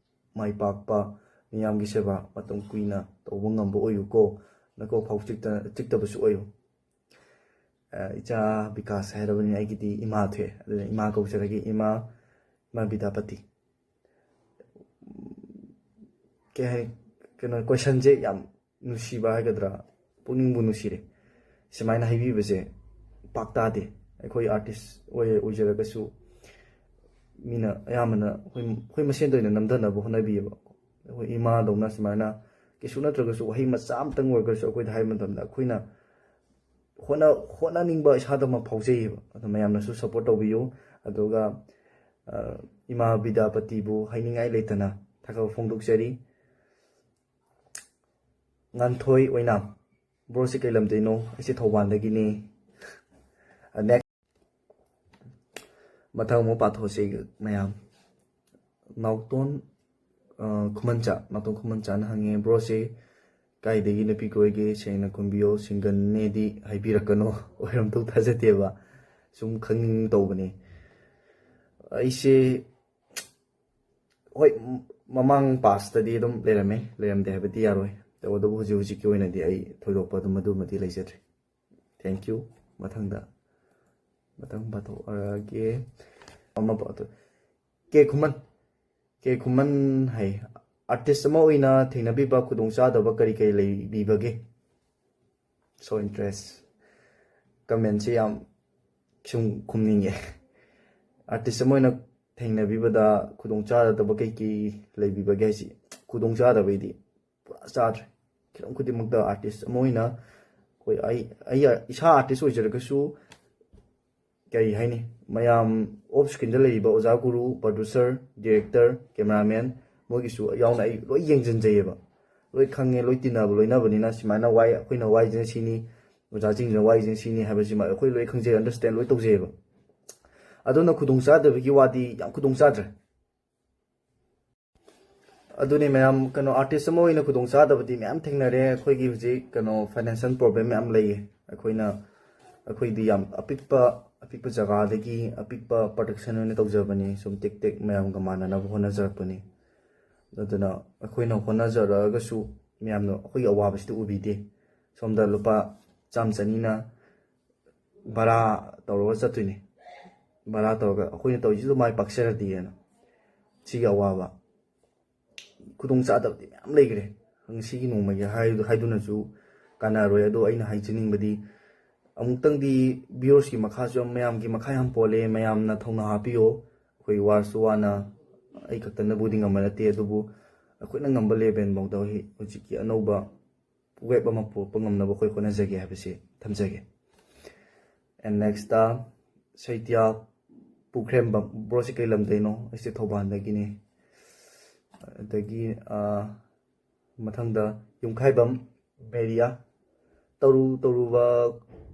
ꯃꯥꯏ ꯄꯥꯛꯄ, ꯃꯤꯌꯥꯝꯒꯤ ꯁꯦꯕꯥ ꯃꯇꯝ ꯀꯨꯏꯅ ꯇꯧꯕ ꯉꯝꯕ ꯑꯣꯏꯌꯨꯀꯣ꯫ ꯅꯀꯣꯛ ꯐꯥꯎ ꯆꯤꯛꯇ-, ꯆꯤꯛꯇꯕꯁꯨ ꯑꯣꯏꯌꯨ꯫" ꯑ, ꯏꯆꯥ ꯕꯤꯀꯥꯁ ꯍꯥꯏꯔꯕꯅꯤꯅ ꯑꯩꯒꯤꯗꯤ ꯏꯃꯥ ꯊꯣꯛꯑꯦ, ꯑꯗꯨꯅ ꯏꯃꯥ ꯀꯧꯖꯔꯒꯦ, ꯏꯃꯥ, ꯏꯃꯥ ꯕꯤꯗ꯭ꯌꯥꯄꯇꯤ꯫ ꯀꯩ ꯍꯥꯏ, ꯀꯩꯅꯣ, ꯀꯣꯏꯁꯟꯁꯦ ꯌꯥꯝ ꯅꯨꯡꯁꯤꯕ ꯍꯥꯏꯒꯗ꯭ꯔꯥ, ꯄꯨꯛꯅꯤꯡꯕꯨ ꯅꯨꯡꯁꯤꯔꯦ꯫ ꯁꯨꯃꯥꯏꯅ ꯍꯥꯏꯕꯤꯕꯁꯦ ꯄꯥꯛ ꯇꯥꯗꯦ꯫ ꯑꯩꯈꯣꯏ ꯑꯥꯔꯇꯤꯁ ꯑꯣꯏ-, ꯑꯣꯏꯖꯔꯒꯁꯨ ꯃꯤꯅ ꯑꯌꯥꯝꯕꯅ ꯑꯩꯈꯣꯏ, ꯑꯩꯈꯣꯏ ꯃꯁꯦꯟꯗ ꯑꯣꯏꯅ ꯅꯝꯊꯅꯕ ꯍꯣꯠꯅꯕꯤꯌꯦꯕ꯫ ꯑꯩꯈꯣꯏ ꯏꯃꯥꯗꯧꯅ ꯁꯨꯃꯥꯏꯅ ꯀꯩꯁꯨ ꯅꯠꯇ꯭ꯔꯒꯁꯨ ꯋꯥꯍꯩ ꯃꯆꯥ ꯑꯃꯇꯪ ꯑꯣꯏꯔꯒꯁꯨ ꯑꯩꯈꯣꯏꯗ ꯍꯥꯏꯕ ꯃꯇꯝꯗ ꯑꯩꯈꯣꯏꯅ ꯍꯣꯠꯅ-, ꯍꯣꯠꯅꯅꯤꯡꯕ ꯏꯁꯥꯗ ꯑꯃ ꯐꯥꯎꯖꯩꯌꯦꯕ꯫ ꯑꯗꯣ ꯃꯌꯥꯝꯅꯁꯨ ꯁꯞꯄꯣꯔꯠ ꯇꯧꯕꯤꯌꯨ꯫ ꯑꯗꯨꯒ, ꯑ, ꯏꯃꯥ ꯕꯤꯗ꯭ꯌꯥꯄꯇꯤꯕꯨ ꯍꯥꯏꯅꯤꯡꯉꯥꯏ ꯂꯩꯇꯅ ꯊꯥꯒꯠꯄ ꯐꯣꯡꯗꯣꯛꯆꯔꯤ꯫ ꯉꯥꯟꯊꯣꯏ ꯑꯣꯏꯅꯥꯝ, "ꯕ꯭ꯔꯣꯁꯦ ꯀꯩ ꯂꯝꯗꯩꯅꯣ?" "ꯑꯩꯁꯦ ꯊꯧꯕꯥꯜꯗꯒꯤꯅꯦ꯫" ꯑ, ꯅꯦꯛꯁ꯫ ꯃꯊꯪ ꯑꯃꯨꯛ ꯄꯥꯊꯣꯛꯑꯁꯤ ꯃꯌꯥꯝ꯫ ꯅꯥꯎꯇꯣꯟ, ꯑ, ꯈꯨꯃꯟꯆꯥ, ꯅꯥꯎꯇꯣꯟ ꯈꯨꯃꯟꯆꯥꯅ ꯍꯪꯉꯦ, "ꯕ꯭ꯔꯣꯁꯦ ꯀꯥꯏꯗꯒꯤ ꯅꯨꯄꯤ ꯀꯣꯏꯒꯦ? ꯁꯦꯡꯅ ꯈꯨꯝꯕꯤꯌꯣ, ꯁꯤꯡꯒꯜꯅꯦꯗꯤ ꯍꯥꯏꯕꯤꯔꯛꯀꯅꯣ꯫" ꯑꯣꯏꯔꯝꯗꯧ ꯊꯥꯖꯗꯦꯕ, ꯁꯨꯝ ꯈꯪꯅꯤꯡ ꯇꯧꯕꯅꯦ꯫ ꯑꯩꯁꯦ, ꯍꯣꯏ, ꯃ-, ꯃꯃꯥꯡ ꯄꯥꯁꯇꯗꯤ ꯑꯗꯨꯝ ꯂꯩꯔꯝꯃꯦ, ꯂꯩꯔꯝꯗꯦ ꯍꯥꯏꯕꯗꯤ ꯌꯥꯔꯣꯏ꯫ ꯇꯧꯕꯇꯕꯨ ꯍꯧꯖꯤꯛ ꯍꯧꯖꯤꯛꯀꯤ ꯑꯣꯏꯅꯗꯤ ꯑꯩ ꯊꯣꯏꯗꯣꯛꯄ ꯑꯗꯨꯝ ꯑꯗꯨꯃꯗꯤ ꯂꯩꯖꯗ꯭ꯔꯦ꯫ Thank you꯫ ꯃꯊꯪꯗ, ꯃꯊꯪ ꯄꯥꯊꯣꯛꯑꯔꯒꯦ꯫ ꯑꯃ ꯄꯥꯊꯣꯛ-, ꯀꯦ ꯈꯨꯃꯟ꯫ ꯀꯦ ꯈꯨꯃꯟ ꯍꯥꯏ, "ꯑꯥꯔꯇꯤꯁ ꯑꯃ ꯑꯣꯏꯅ ꯊꯦꯡꯅꯕꯤꯕ ꯈꯨꯗꯣꯡꯆꯥꯗꯕ ꯀꯔꯤ ꯀꯔꯤ ꯂꯩꯕꯤꯕꯒꯦ?" So interest꯫ ꯀꯃꯦꯟꯁꯦ ꯌꯥꯝ ꯁꯨꯝ ꯈꯨꯝꯅꯤꯡꯉꯦ꯫ ꯑꯥꯔꯇꯤꯁ ꯑꯃ ꯑꯣꯏꯅ ꯊꯦꯡꯅꯕꯤꯕꯗ ꯈꯨꯗꯣꯡꯆꯥꯗꯕ ꯀꯩ ꯀꯩ ꯂꯩꯕꯤꯕꯒꯦ ꯍꯥꯏꯁꯤ, ꯈꯨꯗꯣꯡꯆꯥꯗꯕꯩꯗꯤ ꯄꯨꯔꯥ ꯆꯥꯗ꯭ꯔꯦ꯫ ꯍꯤꯔꯝ ꯈꯨꯗꯤꯡꯃꯛꯇ ꯑꯥꯔꯇꯤꯁ ꯑꯃ ꯑꯣꯏꯅ ꯑꯩꯈꯣꯏ, ꯑꯩ, ꯑꯩ ꯏꯁꯥ ꯑꯥꯔꯇꯤꯁ ꯑꯣꯏꯖꯔꯒꯁꯨ, ꯀꯔꯤ ꯍꯥꯏꯅꯤ, ꯃꯌꯥꯝ ꯑꯣꯐ ꯁ꯭ꯀ꯭ꯔꯤꯟꯗ ꯂꯩꯔꯤꯕ ꯑꯣꯖꯥ ꯒꯨꯔꯨ, ꯄ꯭ꯔꯣꯗ꯭ꯌꯨꯁꯔ, ꯗꯤꯔꯦꯛꯇꯔ, ꯀꯦꯃꯦꯔꯥꯃꯦꯟ, ꯃꯣꯏꯒꯤꯁꯨ ꯌꯥꯎꯅ ꯑꯩ ꯂꯣꯏ ꯌꯦꯡꯁꯤꯟꯖꯩꯌꯦꯕ꯫ ꯂꯣꯏ ꯈꯪꯉꯦ, ꯂꯣꯏ ꯇꯤꯟꯅꯕ ꯂꯣꯏꯅꯕꯅꯤꯅ ꯁꯨꯃꯥꯏꯅ ꯋꯥꯏ, ꯑꯩꯈꯣꯏꯅ ꯋꯥꯏꯁꯤꯅ ꯁꯤꯅꯤ, ꯑꯣꯖꯥꯁꯤꯡꯁꯤꯅ ꯋꯥꯔꯤꯁꯤꯡ ꯁꯤꯅꯤ ꯍꯥꯏꯕꯁꯤꯃ ꯑꯩꯈꯣꯏ ꯂꯣꯏ ꯈꯪꯖꯩ, ꯑꯟꯗꯔꯁꯇꯦꯟ ꯂꯣꯏ ꯇꯧꯖꯩꯑꯕ꯫ ꯑꯗꯨꯅ ꯈꯨꯗꯣꯡꯆꯥꯗꯕꯒꯤ ꯋꯥꯗꯤ ꯌꯥꯝ ꯈꯨꯗꯣꯡꯆꯥꯗ꯭ꯔꯦ꯫ ꯑꯗꯨꯅꯤ ꯃꯌꯥꯝ, ꯀꯩꯅꯣ, ꯑꯥꯔꯇꯤꯁ ꯑꯃ ꯑꯣꯏꯅ ꯈꯨꯗꯣꯡꯆꯥꯗꯕꯗꯤ ꯃꯌꯥꯝ ꯊꯦꯡꯅꯔꯦ꯫ ꯑꯩꯈꯣꯏꯒꯤ ꯍꯧꯖꯤꯛ, ꯀꯩꯅꯣ, ꯐꯥꯏꯅꯥꯟꯁꯤꯌꯦꯜ ꯄ꯭ꯔꯣꯕ꯭ꯂꯦꯝ ꯃꯌꯥꯝ ꯂꯩꯌꯦ꯫ ꯑꯩꯈꯣꯏꯅ, ꯑꯩꯈꯣꯏꯗꯤ ꯌꯥꯝ ꯑꯄꯤꯛꯄ, ꯑꯄꯤꯛꯄ ꯖꯒꯥꯗꯒꯤ ꯑꯄꯤꯛꯄ ꯄ꯭ꯔꯗꯛꯁꯟ ꯑꯣꯏꯅ ꯇꯧꯖꯕꯅꯤ꯫ ꯁꯨꯝ ꯇꯦꯛ ꯇꯦꯛ ꯃꯌꯥꯝꯒ ꯃꯥꯟꯅꯅꯕ ꯍꯣꯠꯅꯖꯔꯛꯄꯅꯤ꯫ ꯑꯗꯨꯅ ꯑꯩꯈꯣꯏꯅ ꯍꯣꯠꯅꯖꯔꯛꯑꯒꯁꯨ ꯃꯌꯥꯝꯅ ꯑꯩꯈꯣꯏꯒꯤ ꯑꯋꯥꯕꯁꯤꯗꯤ ꯎꯕꯤꯗꯦ꯫ ꯁꯣꯝꯗ ꯂꯨꯄꯥ ꯆꯥꯝꯃ ꯆꯅꯤꯅ ꯚꯔꯥ ꯇꯧꯔꯒ ꯆꯠꯇꯣꯏꯅꯤ꯫ ꯚꯔꯥ ꯇꯧꯔꯒ ꯑꯩꯈꯣꯏꯅ ꯇꯧꯔꯤꯁꯤꯗ ꯃꯥꯏ ꯄꯥꯛꯆꯔꯗꯤꯅ꯫ ꯁꯤꯒꯤ ꯑꯋꯥꯕ, ꯈꯨꯗꯣꯡꯆꯥꯗꯕꯗꯤ ꯃꯌꯥꯝ ꯂꯩꯈ꯭ꯔꯦ꯫ ꯉꯁꯤꯒꯤ ꯅꯣꯡꯃꯒꯤ ꯍꯥꯏ-, ꯍꯥꯏꯗꯨꯅꯁꯨ ꯀꯥꯟꯅꯔꯣꯏ꯫ ꯑꯗꯣ ꯑꯩꯅ ꯍꯥꯏꯖꯅꯤꯡꯕꯗꯤ, ꯑꯃꯨꯛꯇꯪꯗꯤ ꯚ꯭ꯌꯨꯋꯔꯁꯀꯤ ꯃꯈꯥꯁꯨ ꯌꯥꯝ, ꯃꯌꯥꯝꯒꯤ ꯃꯈꯥ ꯌꯥꯝ ꯄꯣꯜꯂꯦ꯫ ꯃꯌꯥꯝꯅ ꯊꯧꯅꯥ ꯍꯥꯞꯄꯤꯌꯣ꯫ ꯑꯩꯈꯣꯏ ꯋꯥꯔꯁꯨ ꯋꯥꯅ, ꯑꯩ ꯈꯛꯇꯅꯕꯨꯗꯤ ꯉꯝꯕ ꯅꯠꯇꯦ, ꯑꯗꯨꯕꯨ ꯑꯩꯈꯣꯏꯅ ꯉꯝꯕ ꯂꯦꯚꯦꯜ ꯐꯥꯎꯗ ꯍꯧꯖꯤꯛ-, ꯍꯧꯖꯤꯛꯀꯤ ꯑꯅꯧꯕ ꯋꯦꯕ ꯑꯃ ꯄꯨꯔꯛꯄ ꯉꯝꯅꯕ ꯑꯩꯈꯣꯏ ꯍꯣꯠꯅꯖꯒꯦ ꯍꯥꯏꯕꯁꯤ ꯊꯝꯖꯒꯦ꯫ And next, ꯁꯩꯇ꯭ꯌꯥ ꯄꯨꯈ꯭ꯔꯦꯝꯕꯝ꯫ ꯕ꯭ꯔꯣꯁꯤ ꯀꯩ ꯂꯝꯗꯩꯅꯣ? ꯑꯩꯁꯦ ꯊꯧꯕꯥꯜꯗꯒꯤꯅꯤ꯫ ꯑꯗꯒꯤ, ꯑ, ꯃꯊꯪꯗ ꯌꯨꯝꯈꯥꯏꯕꯝ ꯃꯦꯔꯤꯌꯥ꯫ ꯇꯧꯔꯨ ꯇꯧꯔꯨꯕ,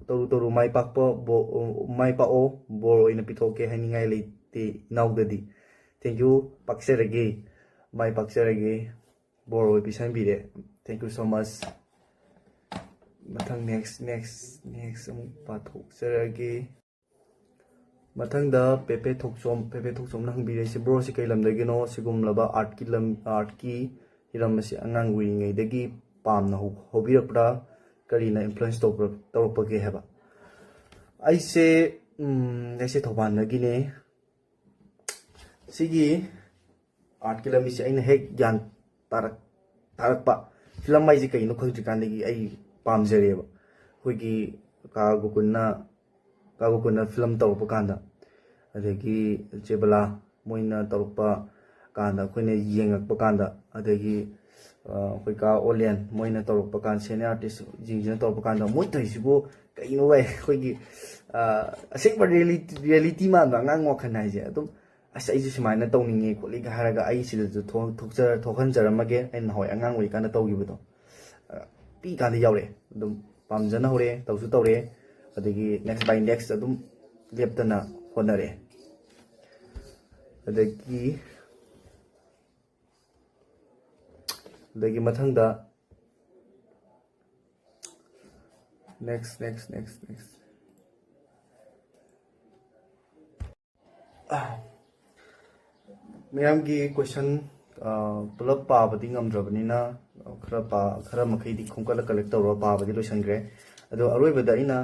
ꯇꯧꯔꯨ ꯇꯧꯔꯨ, ꯃꯥꯏ ꯄꯥꯛꯄ ꯕꯣ-, ꯃꯥꯏ ꯄꯥꯛꯑꯣ, ꯕꯣꯔ ꯑꯣꯏꯅ ꯄꯤꯊꯣꯛꯀꯦ, ꯍꯥꯏꯅꯤꯡꯉꯥꯏ ꯂꯩꯇꯦ ꯏꯅꯥꯎꯗꯗꯤ꯫ Thank you, ꯄꯥꯛꯆꯔꯒꯦ, ꯃꯥꯏ ꯄꯥꯛꯆꯔꯒꯦ, ꯕꯣꯔ ꯑꯣꯏ ꯄꯤꯁꯟꯕꯤꯔꯦ꯫ Thank you so much꯫ ꯃꯊꯪ, next, next, next ꯑꯃꯨꯛ ꯄꯥꯊꯣꯛꯆꯔꯒꯦ꯫ ꯃꯊꯪꯗ ꯄꯦꯄꯦ ꯊꯣꯛꯆꯣꯝ, ꯄꯦꯄꯦ ꯊꯣꯛꯆꯣꯝꯅ ꯍꯪꯕꯤꯔꯛꯏꯁꯦ, "ꯕ꯭ꯔꯣꯁꯤ ꯀꯩ ꯂꯝꯗꯒꯤꯅꯣ? ꯁꯤꯒꯨꯝꯂꯕ ꯑꯥꯔꯠꯀꯤ ꯂꯝ, ꯑꯥꯔꯠꯀꯤ ꯍꯤꯔꯝ ꯑꯁꯤ ꯑꯉꯥꯡ ꯑꯣꯏꯔꯤꯉꯩꯗꯒꯤ ꯄꯥꯝꯅ ꯍꯧ-, ꯍꯧꯕꯤꯔꯛꯄ꯭ꯔꯥ? ꯀꯔꯤꯅ ꯏꯟꯐ꯭ꯂꯨꯌꯦꯟꯁ ꯇꯧꯕ꯭ꯔ-, ꯇꯧꯔꯛꯄꯒꯦ?" ꯍꯥꯏꯕ꯫ ꯑꯩꯁꯦ, ꯎꯝ, ꯑꯩꯁꯦ ꯊꯧꯕꯥꯜꯗꯒꯤꯅꯦ꯫ ꯁꯤꯒꯤ ꯑꯥꯔꯠꯀꯤ ꯂꯝꯕꯤꯁꯦ ꯑꯩꯅ ꯍꯦꯛ ꯒ꯭ꯌꯥꯟ ꯇꯥꯔꯛ-, ꯇꯥꯔꯛꯄ, ꯐꯤꯂꯝ ꯍꯥꯏꯁꯦ ꯀꯩꯅꯣ ꯈꯪꯗ꯭ꯔꯤꯀꯥꯟꯗꯒꯤ ꯑꯩ ꯄꯥꯝꯖꯔꯦꯕ꯫ ꯑꯩꯈꯣꯏꯒꯤ ꯀꯥ ꯒꯣꯀꯨꯟꯅ, ꯀꯥ ꯒꯣꯀꯨꯟꯅ ꯐꯤꯂꯝ ꯇꯧꯔꯛꯄ ꯀꯥꯟꯗ, ꯑꯗꯒꯤ ꯆꯦ ꯕꯂꯥ ꯃꯣꯏꯅ ꯇꯧꯔꯛꯄ ꯀꯥꯟꯗ, ꯑꯩꯈꯣꯏꯅ ꯌꯦꯡꯉꯛꯄ ꯀꯥꯟꯗ, ꯑꯗꯒꯤ, ꯑ, ꯑꯩꯈꯣꯏ ꯀꯥ ꯑꯣꯂꯦꯟ ꯃꯣꯏꯅ ꯇꯧꯔꯛꯄ ꯀꯥꯟꯗ, ꯁꯦꯅꯤꯌꯔ ꯑꯥꯔꯇꯤꯁꯁꯤꯡꯁꯤꯅ ꯇꯧꯔꯛꯄ ꯀꯥꯟꯗ, ꯃꯣꯏ ꯇꯧꯔꯤꯁꯤꯕꯨ ꯀꯩꯅꯣ ꯚꯥꯏ? ꯑꯩꯈꯣꯏꯒꯤ, ꯑ, ꯑꯁꯦꯡꯕ ꯔꯤꯌꯦꯂꯤ-, ꯔꯤꯌꯦꯂꯤꯇꯤ ꯃꯥꯟꯕ ꯑꯉꯥꯡ ꯋꯥꯈꯜ ꯍꯥꯏꯁꯦ꯫ ꯑꯗꯨꯝ, "ꯑꯁ, ꯑꯩꯁꯨ ꯁꯨꯃꯥꯏꯅ ꯇꯧꯅꯤꯡꯉꯦ ꯈꯣꯠꯂꯤꯒ" ꯍꯥꯏꯔꯒ ꯑꯩ ꯁꯤꯗꯁꯨ ꯊꯣꯛ-, ꯊꯣꯛꯆ-, ꯊꯣꯛꯍꯟꯖꯔꯝꯃꯒꯦ꯫ ꯑꯩꯅ ꯅꯍꯥꯟꯋꯥꯏ ꯑꯉꯥꯡ ꯑꯣꯏꯔꯤꯀꯥꯟꯗ ꯇꯧꯈꯤꯕꯗꯣ, ꯑ, ꯄꯤꯛꯏꯀꯥꯟꯗ ꯌꯥꯎꯔꯛꯑꯦ꯫ ꯑꯗꯨꯝ ꯄꯥꯝꯖꯅ ꯍꯧꯔꯛꯑꯦ, ꯇꯧꯁꯨ ꯇꯧꯔꯛꯑꯦ꯫ ꯑꯗꯒꯤ next by next ꯑꯗꯨꯝ ꯂꯦꯞꯇꯅ ꯍꯣꯠꯅꯔꯛꯑꯦ꯫ ꯑꯗꯒꯤ ꯑꯗꯒꯤ ꯃꯊꯪꯗ next next next next ꯃꯌꯥꯝꯒꯤ question ꯄꯨꯂꯞ ꯄꯥꯕꯗꯤ ꯉꯝꯗ꯭ꯔꯕꯅꯤꯅ, ꯈꯔ ꯄꯥ ꯈꯔ ꯃꯈꯩꯗꯤ ꯈꯣꯝꯀꯠꯂ collect ꯇꯧꯔꯒ ꯄꯥꯕꯗꯤ ꯂꯣꯏꯁꯤꯟꯈ꯭ꯔꯦ꯫ ꯑꯗꯣ ꯑꯔꯣꯏꯕꯗ ꯑꯩꯅ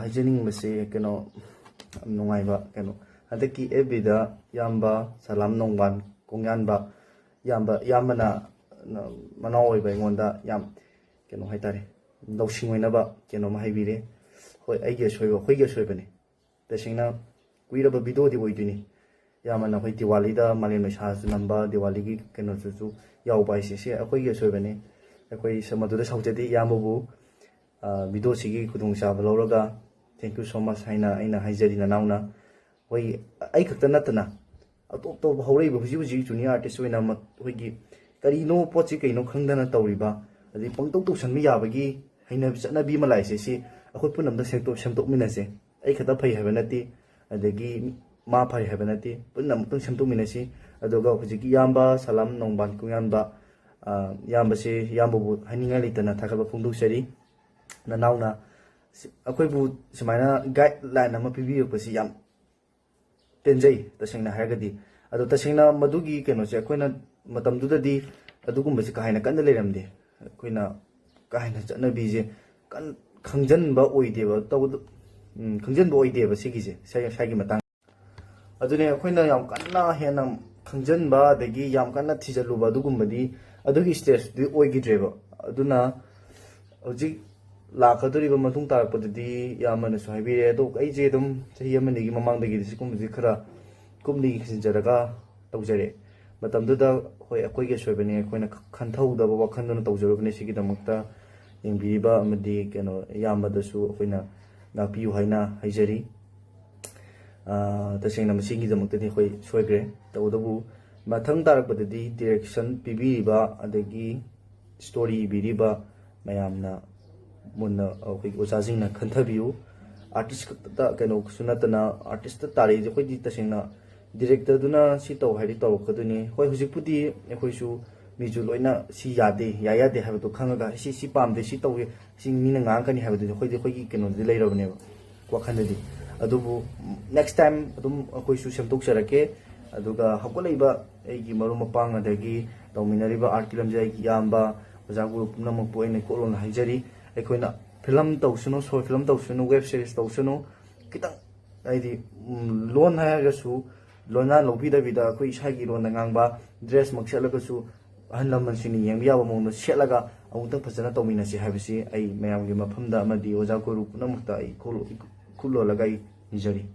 ꯍꯥꯏꯖꯅꯤꯡꯕꯁꯦ, ꯀꯩꯅꯣ, ꯌꯥꯝ ꯅꯨꯡꯉꯥꯏꯕ, ꯀꯩꯅꯣ, ꯍꯟꯗꯛꯀꯤ F Bꯗ ꯏꯌꯥꯝꯕ ꯁꯂꯥꯝ ꯅꯣꯡꯕꯥꯟ ꯀꯣꯡꯌꯥꯟꯕ, ꯏꯌꯥꯝꯕ ꯏꯌꯥꯝꯕꯅ ꯃꯅꯥꯎ ꯑꯣꯏꯕ ꯑꯩꯉꯣꯟꯗ ꯌꯥꯝ, ꯀꯩꯅꯣ ꯍꯥꯏꯇꯥꯔꯦ, ꯂꯧꯁꯤꯡ ꯑꯣꯏꯅꯕ ꯀꯩꯅꯣꯝ ꯍꯥꯏꯕꯤꯔꯦ꯫ ꯍꯣꯏ, ꯑꯩꯒꯤ ꯑꯁꯣꯏꯕ, ꯑꯩꯈꯣꯏꯒꯤ ꯑꯁꯣꯏꯕꯅꯤ꯫ ꯇꯁꯦꯡꯅ ꯀꯨꯏꯔꯕ videoꯗꯤ ꯑꯣꯏꯗꯣꯏꯅꯤ꯫ ꯏꯌꯥꯝꯕꯅ ꯑꯩꯈꯣꯏ ꯗꯤꯋꯥꯂꯤꯗ ꯃꯥꯂꯦꯝ ꯂꯩꯁꯥꯁꯨ ꯅꯝꯕ, ꯗꯤꯋꯥꯂꯤꯒꯤ ꯀꯩꯅꯣꯗꯨꯁꯨ ꯌꯥꯎꯕ ꯍꯥꯏꯁꯦ, ꯁꯤ ꯑꯩꯈꯣꯏꯒꯤ ꯑꯁꯣꯏꯕꯅꯤ꯫ ꯑꯩꯈꯣꯏ ꯁ- ꯃꯗꯨꯗ ꯁꯥꯎꯖꯗꯦ꯫ ꯏꯌꯥꯝꯕꯕꯨ videoꯁꯤꯒꯤ ꯈꯨꯗꯣꯡꯆꯥꯕ ꯂꯧꯔꯒ thank you so much ꯍꯥꯏꯅ ꯑꯩꯅ ꯍꯥꯏꯖꯔꯤ ꯅꯅꯥꯎꯅ꯫ ꯑꯩꯈꯣꯏ, ꯑꯩ ꯈꯛꯇ ꯅꯠꯇꯅ ꯑꯇꯣꯞ ꯑꯇꯣꯞꯄ ꯍꯧꯔꯛꯏꯕ ꯍꯧꯖꯤꯛ ꯍꯧꯖꯤꯛ junior artist ꯑꯣꯏꯅ ꯑꯃ ꯑꯩꯈꯣꯏꯒꯤ ꯀꯔꯤꯅꯣ ꯄꯣꯠꯁꯤ ꯀꯩꯅꯣ ꯈꯪꯗꯅ ꯇꯧꯔꯤꯕ, ꯑꯗꯩ ꯄꯪꯇꯧ ꯇꯧꯁꯟꯕ ꯌꯥꯕꯒꯤ ꯍꯩꯅꯕꯤ ꯆꯠꯅꯕꯤ ꯑꯃ ꯂꯥꯛꯏꯁꯦ, ꯁꯤ ꯑꯩꯈꯣꯏ ꯄꯨꯝꯅꯃꯛꯇ ꯁꯦꯝꯗꯣꯛ ꯁꯦꯝꯗꯣꯛꯃꯤꯟꯅꯁꯦ꯫ ꯑꯩ ꯈꯛꯇ ꯐꯩ ꯍꯥꯏꯕ ꯅꯠꯇꯦ, ꯑꯗꯒꯤ ꯃꯥ ꯐꯩ ꯍꯥꯏꯕ ꯅꯠꯇꯦ, ꯄꯨꯟꯅ ꯑꯃꯨꯛꯇꯪ ꯁꯦꯝꯗꯣꯛꯃꯤꯟꯅꯁꯤ꯫ ꯑꯗꯨꯒ ꯍꯧꯖꯤꯛꯀꯤ ꯏꯌꯥꯝꯕ ꯁꯂꯥꯝ ꯅꯣꯡꯕꯥꯟ ꯀꯣꯡꯌꯥꯟꯕ, ꯑ, ꯏꯌꯥꯝꯕꯁꯦ, ꯏꯌꯥꯝꯕꯕꯨ ꯍꯥꯏꯅꯤꯡꯉꯥꯏ ꯂꯩꯇꯅ ꯊꯥꯒꯠꯄ ꯐꯣꯡꯗꯣꯛꯆꯔꯤ꯫ ꯅꯅꯥꯎꯅ ꯁꯤ- ꯑꯩꯈꯣꯏꯕꯨ ꯁꯨꯃꯥꯏꯅ guideline ꯑꯃ ꯄꯤꯕꯤꯔꯛꯄꯁꯤ ꯌꯥꯝ ꯄꯦꯟꯖꯩ, ꯇꯁꯦꯡꯅ ꯍꯥꯏꯔꯒꯗꯤ꯫ ꯑꯗꯣ ꯇꯁꯦꯡꯅ ꯃꯗꯨꯒꯤ ꯀꯩꯅꯣꯁꯦ ꯑꯩꯈꯣꯏꯅ ꯃꯇꯝꯗꯨꯗꯗꯤ ꯑꯗꯨꯒꯨꯝꯕꯁꯦ ꯀꯥ ꯍꯦꯟꯅ ꯀꯟꯅ ꯂꯩꯔꯝꯗꯦ꯫ ꯑꯩꯈꯣꯏꯅ ꯀꯥ ꯍꯦꯟꯅ ꯆꯠꯅꯕꯤꯁꯦ ꯀꯟ- ꯈꯪꯖꯟꯕ ꯑꯣꯏꯗꯦꯕ, ꯇꯧꯕꯗ, ꯎꯝ, ꯈꯪꯖꯟꯕ ꯑꯣꯏꯗꯦꯕ ꯁꯤꯒꯤꯁꯦ, ꯏꯁꯥ ꯏꯁꯥꯒꯤ ꯃꯇꯥꯡ꯫ ꯑꯗꯨꯅꯦ, ꯑꯩꯈꯣꯏꯅ ꯌꯥꯝ ꯀꯟꯅ ꯍꯦꯟꯅ ꯈꯪꯖꯟꯕ ꯑꯗꯒꯤ ꯌꯥꯝ ꯀꯟꯅ ꯊꯤꯖꯜꯂꯨꯕ ꯑꯗꯨꯒꯨꯝꯕꯗꯤ, ꯑꯗꯨꯒꯤ stageꯇꯨꯗꯤ ꯑꯣꯏꯈꯤꯗ꯭ꯔꯦꯕ꯫ ꯑꯗꯨꯅ ꯍꯧꯖꯤꯛ ꯂꯥꯛꯀꯗꯧꯔꯤꯕ ꯃꯇꯨꯡ ꯇꯥꯔꯛꯄꯗꯗꯤ ꯏꯌꯥꯝꯕꯅꯁꯨ ꯍꯥꯏꯕꯤꯔꯦ, ꯑꯗꯣ ꯑꯩꯁꯦ ꯑꯗꯨꯝ ꯆꯍꯤ ꯑꯃꯅꯤꯒꯤ ꯃꯃꯥꯡꯗꯒꯤꯗꯤ ꯁꯤꯒꯨꯝꯕꯁꯤ ꯈꯔ ꯀꯨꯞꯅ ꯌꯦꯡꯁꯤꯟꯖꯔꯒ ꯇꯧꯖꯔꯦ꯫ ꯃꯇꯝꯗꯨꯗ, ꯍꯣꯏ, ꯑꯩꯈꯣꯏꯒꯤ ꯑꯁꯣꯏꯕꯅꯤ, ꯑꯩꯈꯣꯏꯅ ꯈ- ꯈꯟꯊꯍꯧꯗꯕ ꯋꯥꯈꯜꯗꯨꯅ ꯇꯧꯖꯔꯨꯕꯅꯤ꯫ ꯁꯤꯒꯤꯗꯃꯛꯇ ꯌꯦꯡꯕꯤꯔꯤꯕ ꯑꯃꯗꯤ, ꯀꯩꯅꯣ, ꯏꯌꯥꯝꯕꯗꯁꯨ ꯑꯩꯈꯣꯏꯅ ꯉꯥꯛꯄꯤꯌꯨ ꯍꯥꯏꯅ ꯍꯥꯏꯖꯔꯤ꯫ ꯑꯥ, ꯇꯁꯦꯡꯅ ꯃꯁꯤꯒꯤꯗꯃꯛꯇꯗꯤ ꯑꯩꯈꯣꯏ ꯁꯣꯏꯈ꯭ꯔꯦ꯫ ꯇꯧꯕꯇꯕꯨ ꯃꯊꯪ ꯇꯥꯔꯛꯄꯗꯗꯤ direction ꯄꯤꯕꯤꯔꯤꯕ ꯑꯗꯒꯤ story ꯏꯕꯤꯔꯤꯕ ꯃꯌꯥꯝꯅ ꯃꯨꯟꯅ ꯑꯩꯈꯣꯏꯒꯤ ꯑꯣꯖꯥꯁꯤꯡꯅ ꯈꯟꯊꯕꯤꯌꯨ꯫ ꯑꯥꯔꯇꯤꯁ ꯈꯛꯇ ꯀꯩꯅꯣꯁꯨ ꯅꯠꯇꯅ, ꯑꯥꯔꯇꯤꯁꯇ ꯇꯥꯔꯛꯏꯁꯦ ꯑꯩꯈꯣꯏꯗꯤ ꯇꯁꯦꯡꯅ ꯗꯤꯔꯦꯛꯇꯔꯗꯨꯅ ꯁꯤ ꯇꯧ ꯍꯥꯏꯗꯤ ꯇꯧꯔꯛꯀꯗꯣꯏꯅꯤ꯫ ꯍꯣꯏ, ꯍꯧꯖꯤꯛꯄꯨꯗꯤ ꯑꯩꯈꯣꯏꯁꯨ ꯃꯤꯁꯨ ꯂꯣꯏꯅ ꯁꯤ ꯌꯥꯗꯦ, ꯌꯥꯏ ꯌꯥꯗꯦ ꯍꯥꯏꯕꯗꯣ ꯈꯪꯉꯒ ꯁꯤ, ꯁꯤ ꯄꯥꯝꯗꯦ, ꯁꯤ ꯇꯧꯏ, ꯁꯤ ꯃꯤꯅ ꯉꯥꯡꯉꯛꯀꯅꯤ ꯍꯥꯏꯕꯗꯨꯗꯤ ꯑꯩꯈꯣꯏꯗꯤ ꯑꯩꯈꯣꯏꯒꯤ ꯀꯩꯅꯣꯗꯗꯤ ꯂꯩꯔꯕꯅꯦꯕ, ꯋꯥꯈꯜꯗꯗꯤ꯫ ꯑꯗꯨꯕꯨ next time ꯑꯗꯨꯝ ꯑꯩꯈꯣꯏꯁꯨ ꯁꯦꯝꯗꯣꯛꯆꯔꯛꯀꯦ꯫ ꯑꯗꯨꯒ ꯍꯧꯒꯠꯂꯛꯏꯕ ꯑꯩꯒꯤ ꯃꯔꯨꯞ ꯃꯄꯥꯡ, ꯑꯗꯒꯤ ꯇꯧꯃꯤꯟꯅꯔꯤꯕ ꯑꯥꯔꯠꯀꯤ ꯂꯝꯖꯦꯜꯒꯤ ꯏꯌꯥꯝꯕ, ꯑꯣꯖꯥ ꯒꯨꯔꯨ ꯄꯨꯝꯅꯃꯛꯄꯨ ꯑꯩꯅ ꯏꯀꯣꯛꯂꯣꯟꯅ ꯍꯥꯏꯖꯔꯤ꯫ ꯑꯩꯈꯣꯏꯅ ꯐꯤꯂꯝ ꯇꯧꯁꯅꯨ, ꯁꯣꯔꯠ ꯐꯤꯂꯝ ꯇꯧꯁꯅꯨ, ꯋꯦꯕ ꯁꯤꯔꯤꯁ ꯇꯧꯁꯅꯨ, ꯈꯤꯇꯪ ꯍꯥꯏꯗꯤ, ꯎꯝ, ꯂꯣꯟ ꯍꯥꯏꯔꯒꯁꯨ ꯂꯣꯟꯌꯥꯟ ꯂꯧꯕꯤꯗꯕꯤꯗ ꯑꯩꯈꯣꯏ ꯏꯁꯥꯒꯤ ꯂꯣꯟꯗ ꯉꯥꯡꯕ, ꯗ꯭ꯔꯦꯁꯃꯛ ꯁꯦꯠꯂꯒꯁꯨ ꯑꯍꯜ ꯂꯃꯟꯁꯤꯡꯅ ꯌꯦꯡꯕ ꯌꯥꯕ ꯃꯑꯣꯡꯗ ꯁꯦꯠꯂꯒ ꯑꯃꯨꯛꯇꯪ ꯐꯖꯅ ꯇꯧꯃꯤꯟꯅꯁꯤ ꯍꯥꯏꯕꯁꯤ ꯑꯩ ꯃꯌꯥꯝꯒꯤ ꯃꯐꯝꯗ ꯑꯃꯗꯤ ꯑꯣꯖꯥ ꯒꯨꯔꯨ ꯄꯨꯝꯅꯃꯛꯇ ꯑꯩ ꯈꯨ-, ꯈꯨꯠꯂꯣꯜꯂꯒ ꯑꯩ ꯅꯤꯖꯔꯤ꯫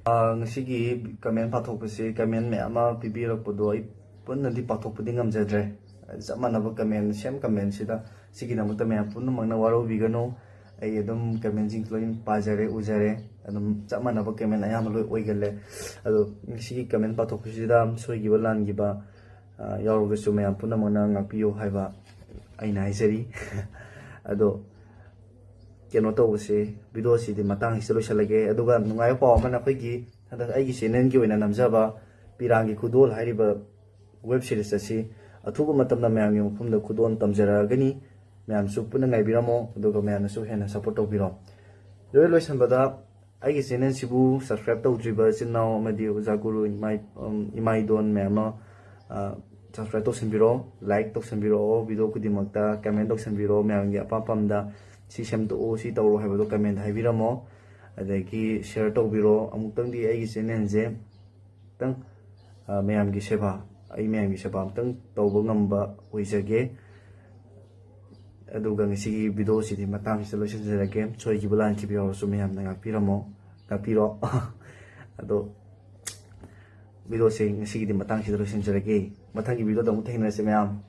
ꯑꯥ, ꯉꯁꯤꯒꯤ ꯀꯃꯦꯟ ꯄꯥꯊꯣꯛꯄꯁꯤ, ꯀꯃꯦꯟ ꯃꯌꯥꯝ ꯑꯃ ꯄꯤꯕꯤꯔꯛꯄꯗꯣ ꯑꯩ ꯄꯨꯟꯅꯗꯤ ꯄꯥꯊꯣꯛꯄꯗꯤ ꯉꯝꯖꯗ꯭ꯔꯦ꯫ ꯆꯞ ꯃꯥꯟꯅꯕ ꯀꯃꯦꯟ, ꯁꯦꯝ ꯀꯃꯦꯟꯁꯤꯗ꯫ ꯁꯤꯒꯤꯗꯃꯛꯇ ꯃꯌꯥꯝ ꯄꯨꯝꯅꯃꯛꯅ ꯋꯥꯔꯧꯕꯤꯒꯅꯨ꯫ ꯑꯩ ꯑꯗꯨꯝ ꯀꯃꯦꯟꯁꯤꯡ ꯂꯣꯏ ꯄꯥꯖꯔꯦ, ꯎꯖꯔꯦ꯫ ꯑꯗꯨꯝ ꯆꯞ ꯃꯥꯟꯅꯕ ꯀꯃꯦꯟ ꯑꯌꯥꯝꯕ ꯂꯣꯏ ꯑꯣꯏꯒꯜꯂꯦ꯫ ꯑꯗꯣ ꯉꯁꯤꯒꯤ ꯀꯃꯦꯟ ꯄꯥꯊꯣꯛꯄꯁꯤꯗ ꯁꯣꯏꯈꯤꯕ, ꯂꯥꯟꯈꯤꯕ, ꯑ, ꯌꯥꯎꯔꯒꯁꯨ ꯃꯌꯥꯝ ꯄꯨꯝꯅꯃꯛꯅ ꯉꯥꯛꯄꯤꯌꯨ ꯍꯥꯏꯕ ꯑꯩꯅ ꯍꯥꯏꯖꯔꯤ꯫ ꯑꯗꯣ ꯀꯩꯅꯣ ꯇꯧꯕꯁꯦ, ꯚꯤꯗꯤꯑꯣꯁꯤꯗꯤ ꯃꯇꯥꯡꯁꯤꯗ ꯂꯣꯏꯁꯤꯜꯂꯒꯦ꯫ ꯑꯗꯨꯒ ꯅꯨꯡꯉꯥꯏꯕ ꯄꯥꯎ ꯑꯃꯅ, ꯑꯩꯈꯣꯏꯒꯤ ꯍꯟꯗꯛ ꯑꯩꯒꯤ ꯆꯦꯅꯦꯜꯒꯤ ꯑꯣꯏꯅ ꯅꯝꯖꯕ ꯄꯤꯔꯥꯡꯒꯤ ꯈꯨꯗꯣꯜ ꯍꯥꯏꯔꯤꯕ ꯋꯦꯕ ꯁꯤꯔꯤꯁ ꯑꯁꯤ ꯑꯊꯨꯕ ꯃꯇꯝꯗ ꯃꯌꯥꯝꯒꯤ ꯃꯐꯝꯗ ꯈꯨꯗꯣꯜ ꯇꯝꯖꯔꯛꯑꯒꯅꯤ꯫ ꯃꯌꯥꯝꯁꯨ ꯄꯨꯟꯅ ꯉꯥꯏꯕꯤꯔꯝꯃꯣ, ꯑꯗꯨꯒ ꯃꯌꯥꯝꯅꯁꯨ ꯍꯦꯟꯅ ꯁꯞꯄꯣꯔꯠ ꯇꯧꯕꯤꯔꯣ꯫ ꯂꯣꯏ ꯂꯣꯏꯁꯤꯟꯕꯗ, ꯑꯩꯒꯤ ꯆꯦꯅꯦꯜꯁꯤꯕꯨ ꯁꯕꯁꯀ꯭ꯔꯥꯏꯕ ꯇꯧꯗ꯭ꯔꯤꯕ ꯏꯆꯤꯟ ꯏꯅꯥꯎ ꯑꯃꯗꯤ ꯑꯣꯖꯥ ꯒꯨꯔꯨ, ꯏꯃꯥ, ꯎꯝ, ꯏꯃꯥ ꯏꯗꯣꯟ ꯃꯌꯥꯝ ꯑꯃ, ꯑ, ꯁꯕꯁꯀ꯭ꯔꯥꯏꯕ ꯇꯧꯁꯟꯕꯤꯔꯣ, ꯂꯥꯏꯛ ꯇꯧꯁꯟꯕꯤꯔꯛꯑꯣ, ꯚꯤꯗꯤꯑꯣ ꯈꯨꯗꯤꯡꯃꯛꯇ ꯀꯃꯦꯟ ꯇꯧꯁꯟꯕꯤꯔꯣ, ꯃꯌꯥꯝꯒꯤ ꯑꯄꯥꯝ ꯑꯄꯥꯝꯕꯗ ꯁꯤ ꯁꯦꯝꯗꯣꯛꯑꯣ, ꯁꯤ ꯇꯧꯔꯣ ꯍꯥꯏꯕꯗꯣ ꯀꯃꯦꯟꯗ ꯍꯥꯏꯕꯤꯔꯝꯃꯣ꯫ ꯑꯗꯒꯤ ꯁꯤꯌꯔ ꯇꯧꯕꯤꯔꯣ꯫ ꯑꯃꯨꯛꯇꯪꯗꯤ ꯑꯩꯒꯤ ꯆꯦꯅꯦꯜꯁꯦ ꯈꯤꯇꯪ, ꯑ, ꯃꯌꯥꯝꯒꯤ ꯁꯦꯕꯥ, ꯑꯩ ꯃꯌꯥꯝꯒꯤ ꯁꯦꯕꯥ ꯑꯃꯨꯛꯇꯪ ꯇꯧꯕ ꯉꯝꯕ ꯑꯣꯏꯖꯒꯦ꯫ ꯑꯗꯨꯒ ꯉꯁꯤꯒꯤ ꯚꯤꯗꯤꯑꯣꯁꯤꯗꯤ ꯃꯇꯥꯡꯁꯤꯗ ꯂꯣꯏꯁꯤꯟꯖꯔꯒꯦ꯫ ꯁꯣꯏꯈꯤꯕ ꯂꯥꯟꯈꯤꯕ ꯌꯥꯎꯔꯁꯨ ꯃꯌꯥꯝꯅ ꯉꯥꯛꯄꯤꯔꯝꯃꯣ, ꯉꯥꯛꯄꯤꯔꯣ꯫ ꯑꯗꯣ ꯚꯤꯗꯤꯑꯣꯁꯦ ꯉꯁꯤꯒꯤꯗꯤ ꯃꯇꯥꯡꯁꯤꯗ ꯂꯣꯏꯁꯤꯟꯖꯔꯒꯦ꯫ ꯃꯊꯪꯒꯤ ꯚꯤꯗꯤꯑꯣꯗ ꯑꯃꯨꯛ ꯊꯦꯡꯅꯔꯁꯤ ꯃꯌꯥꯝ꯫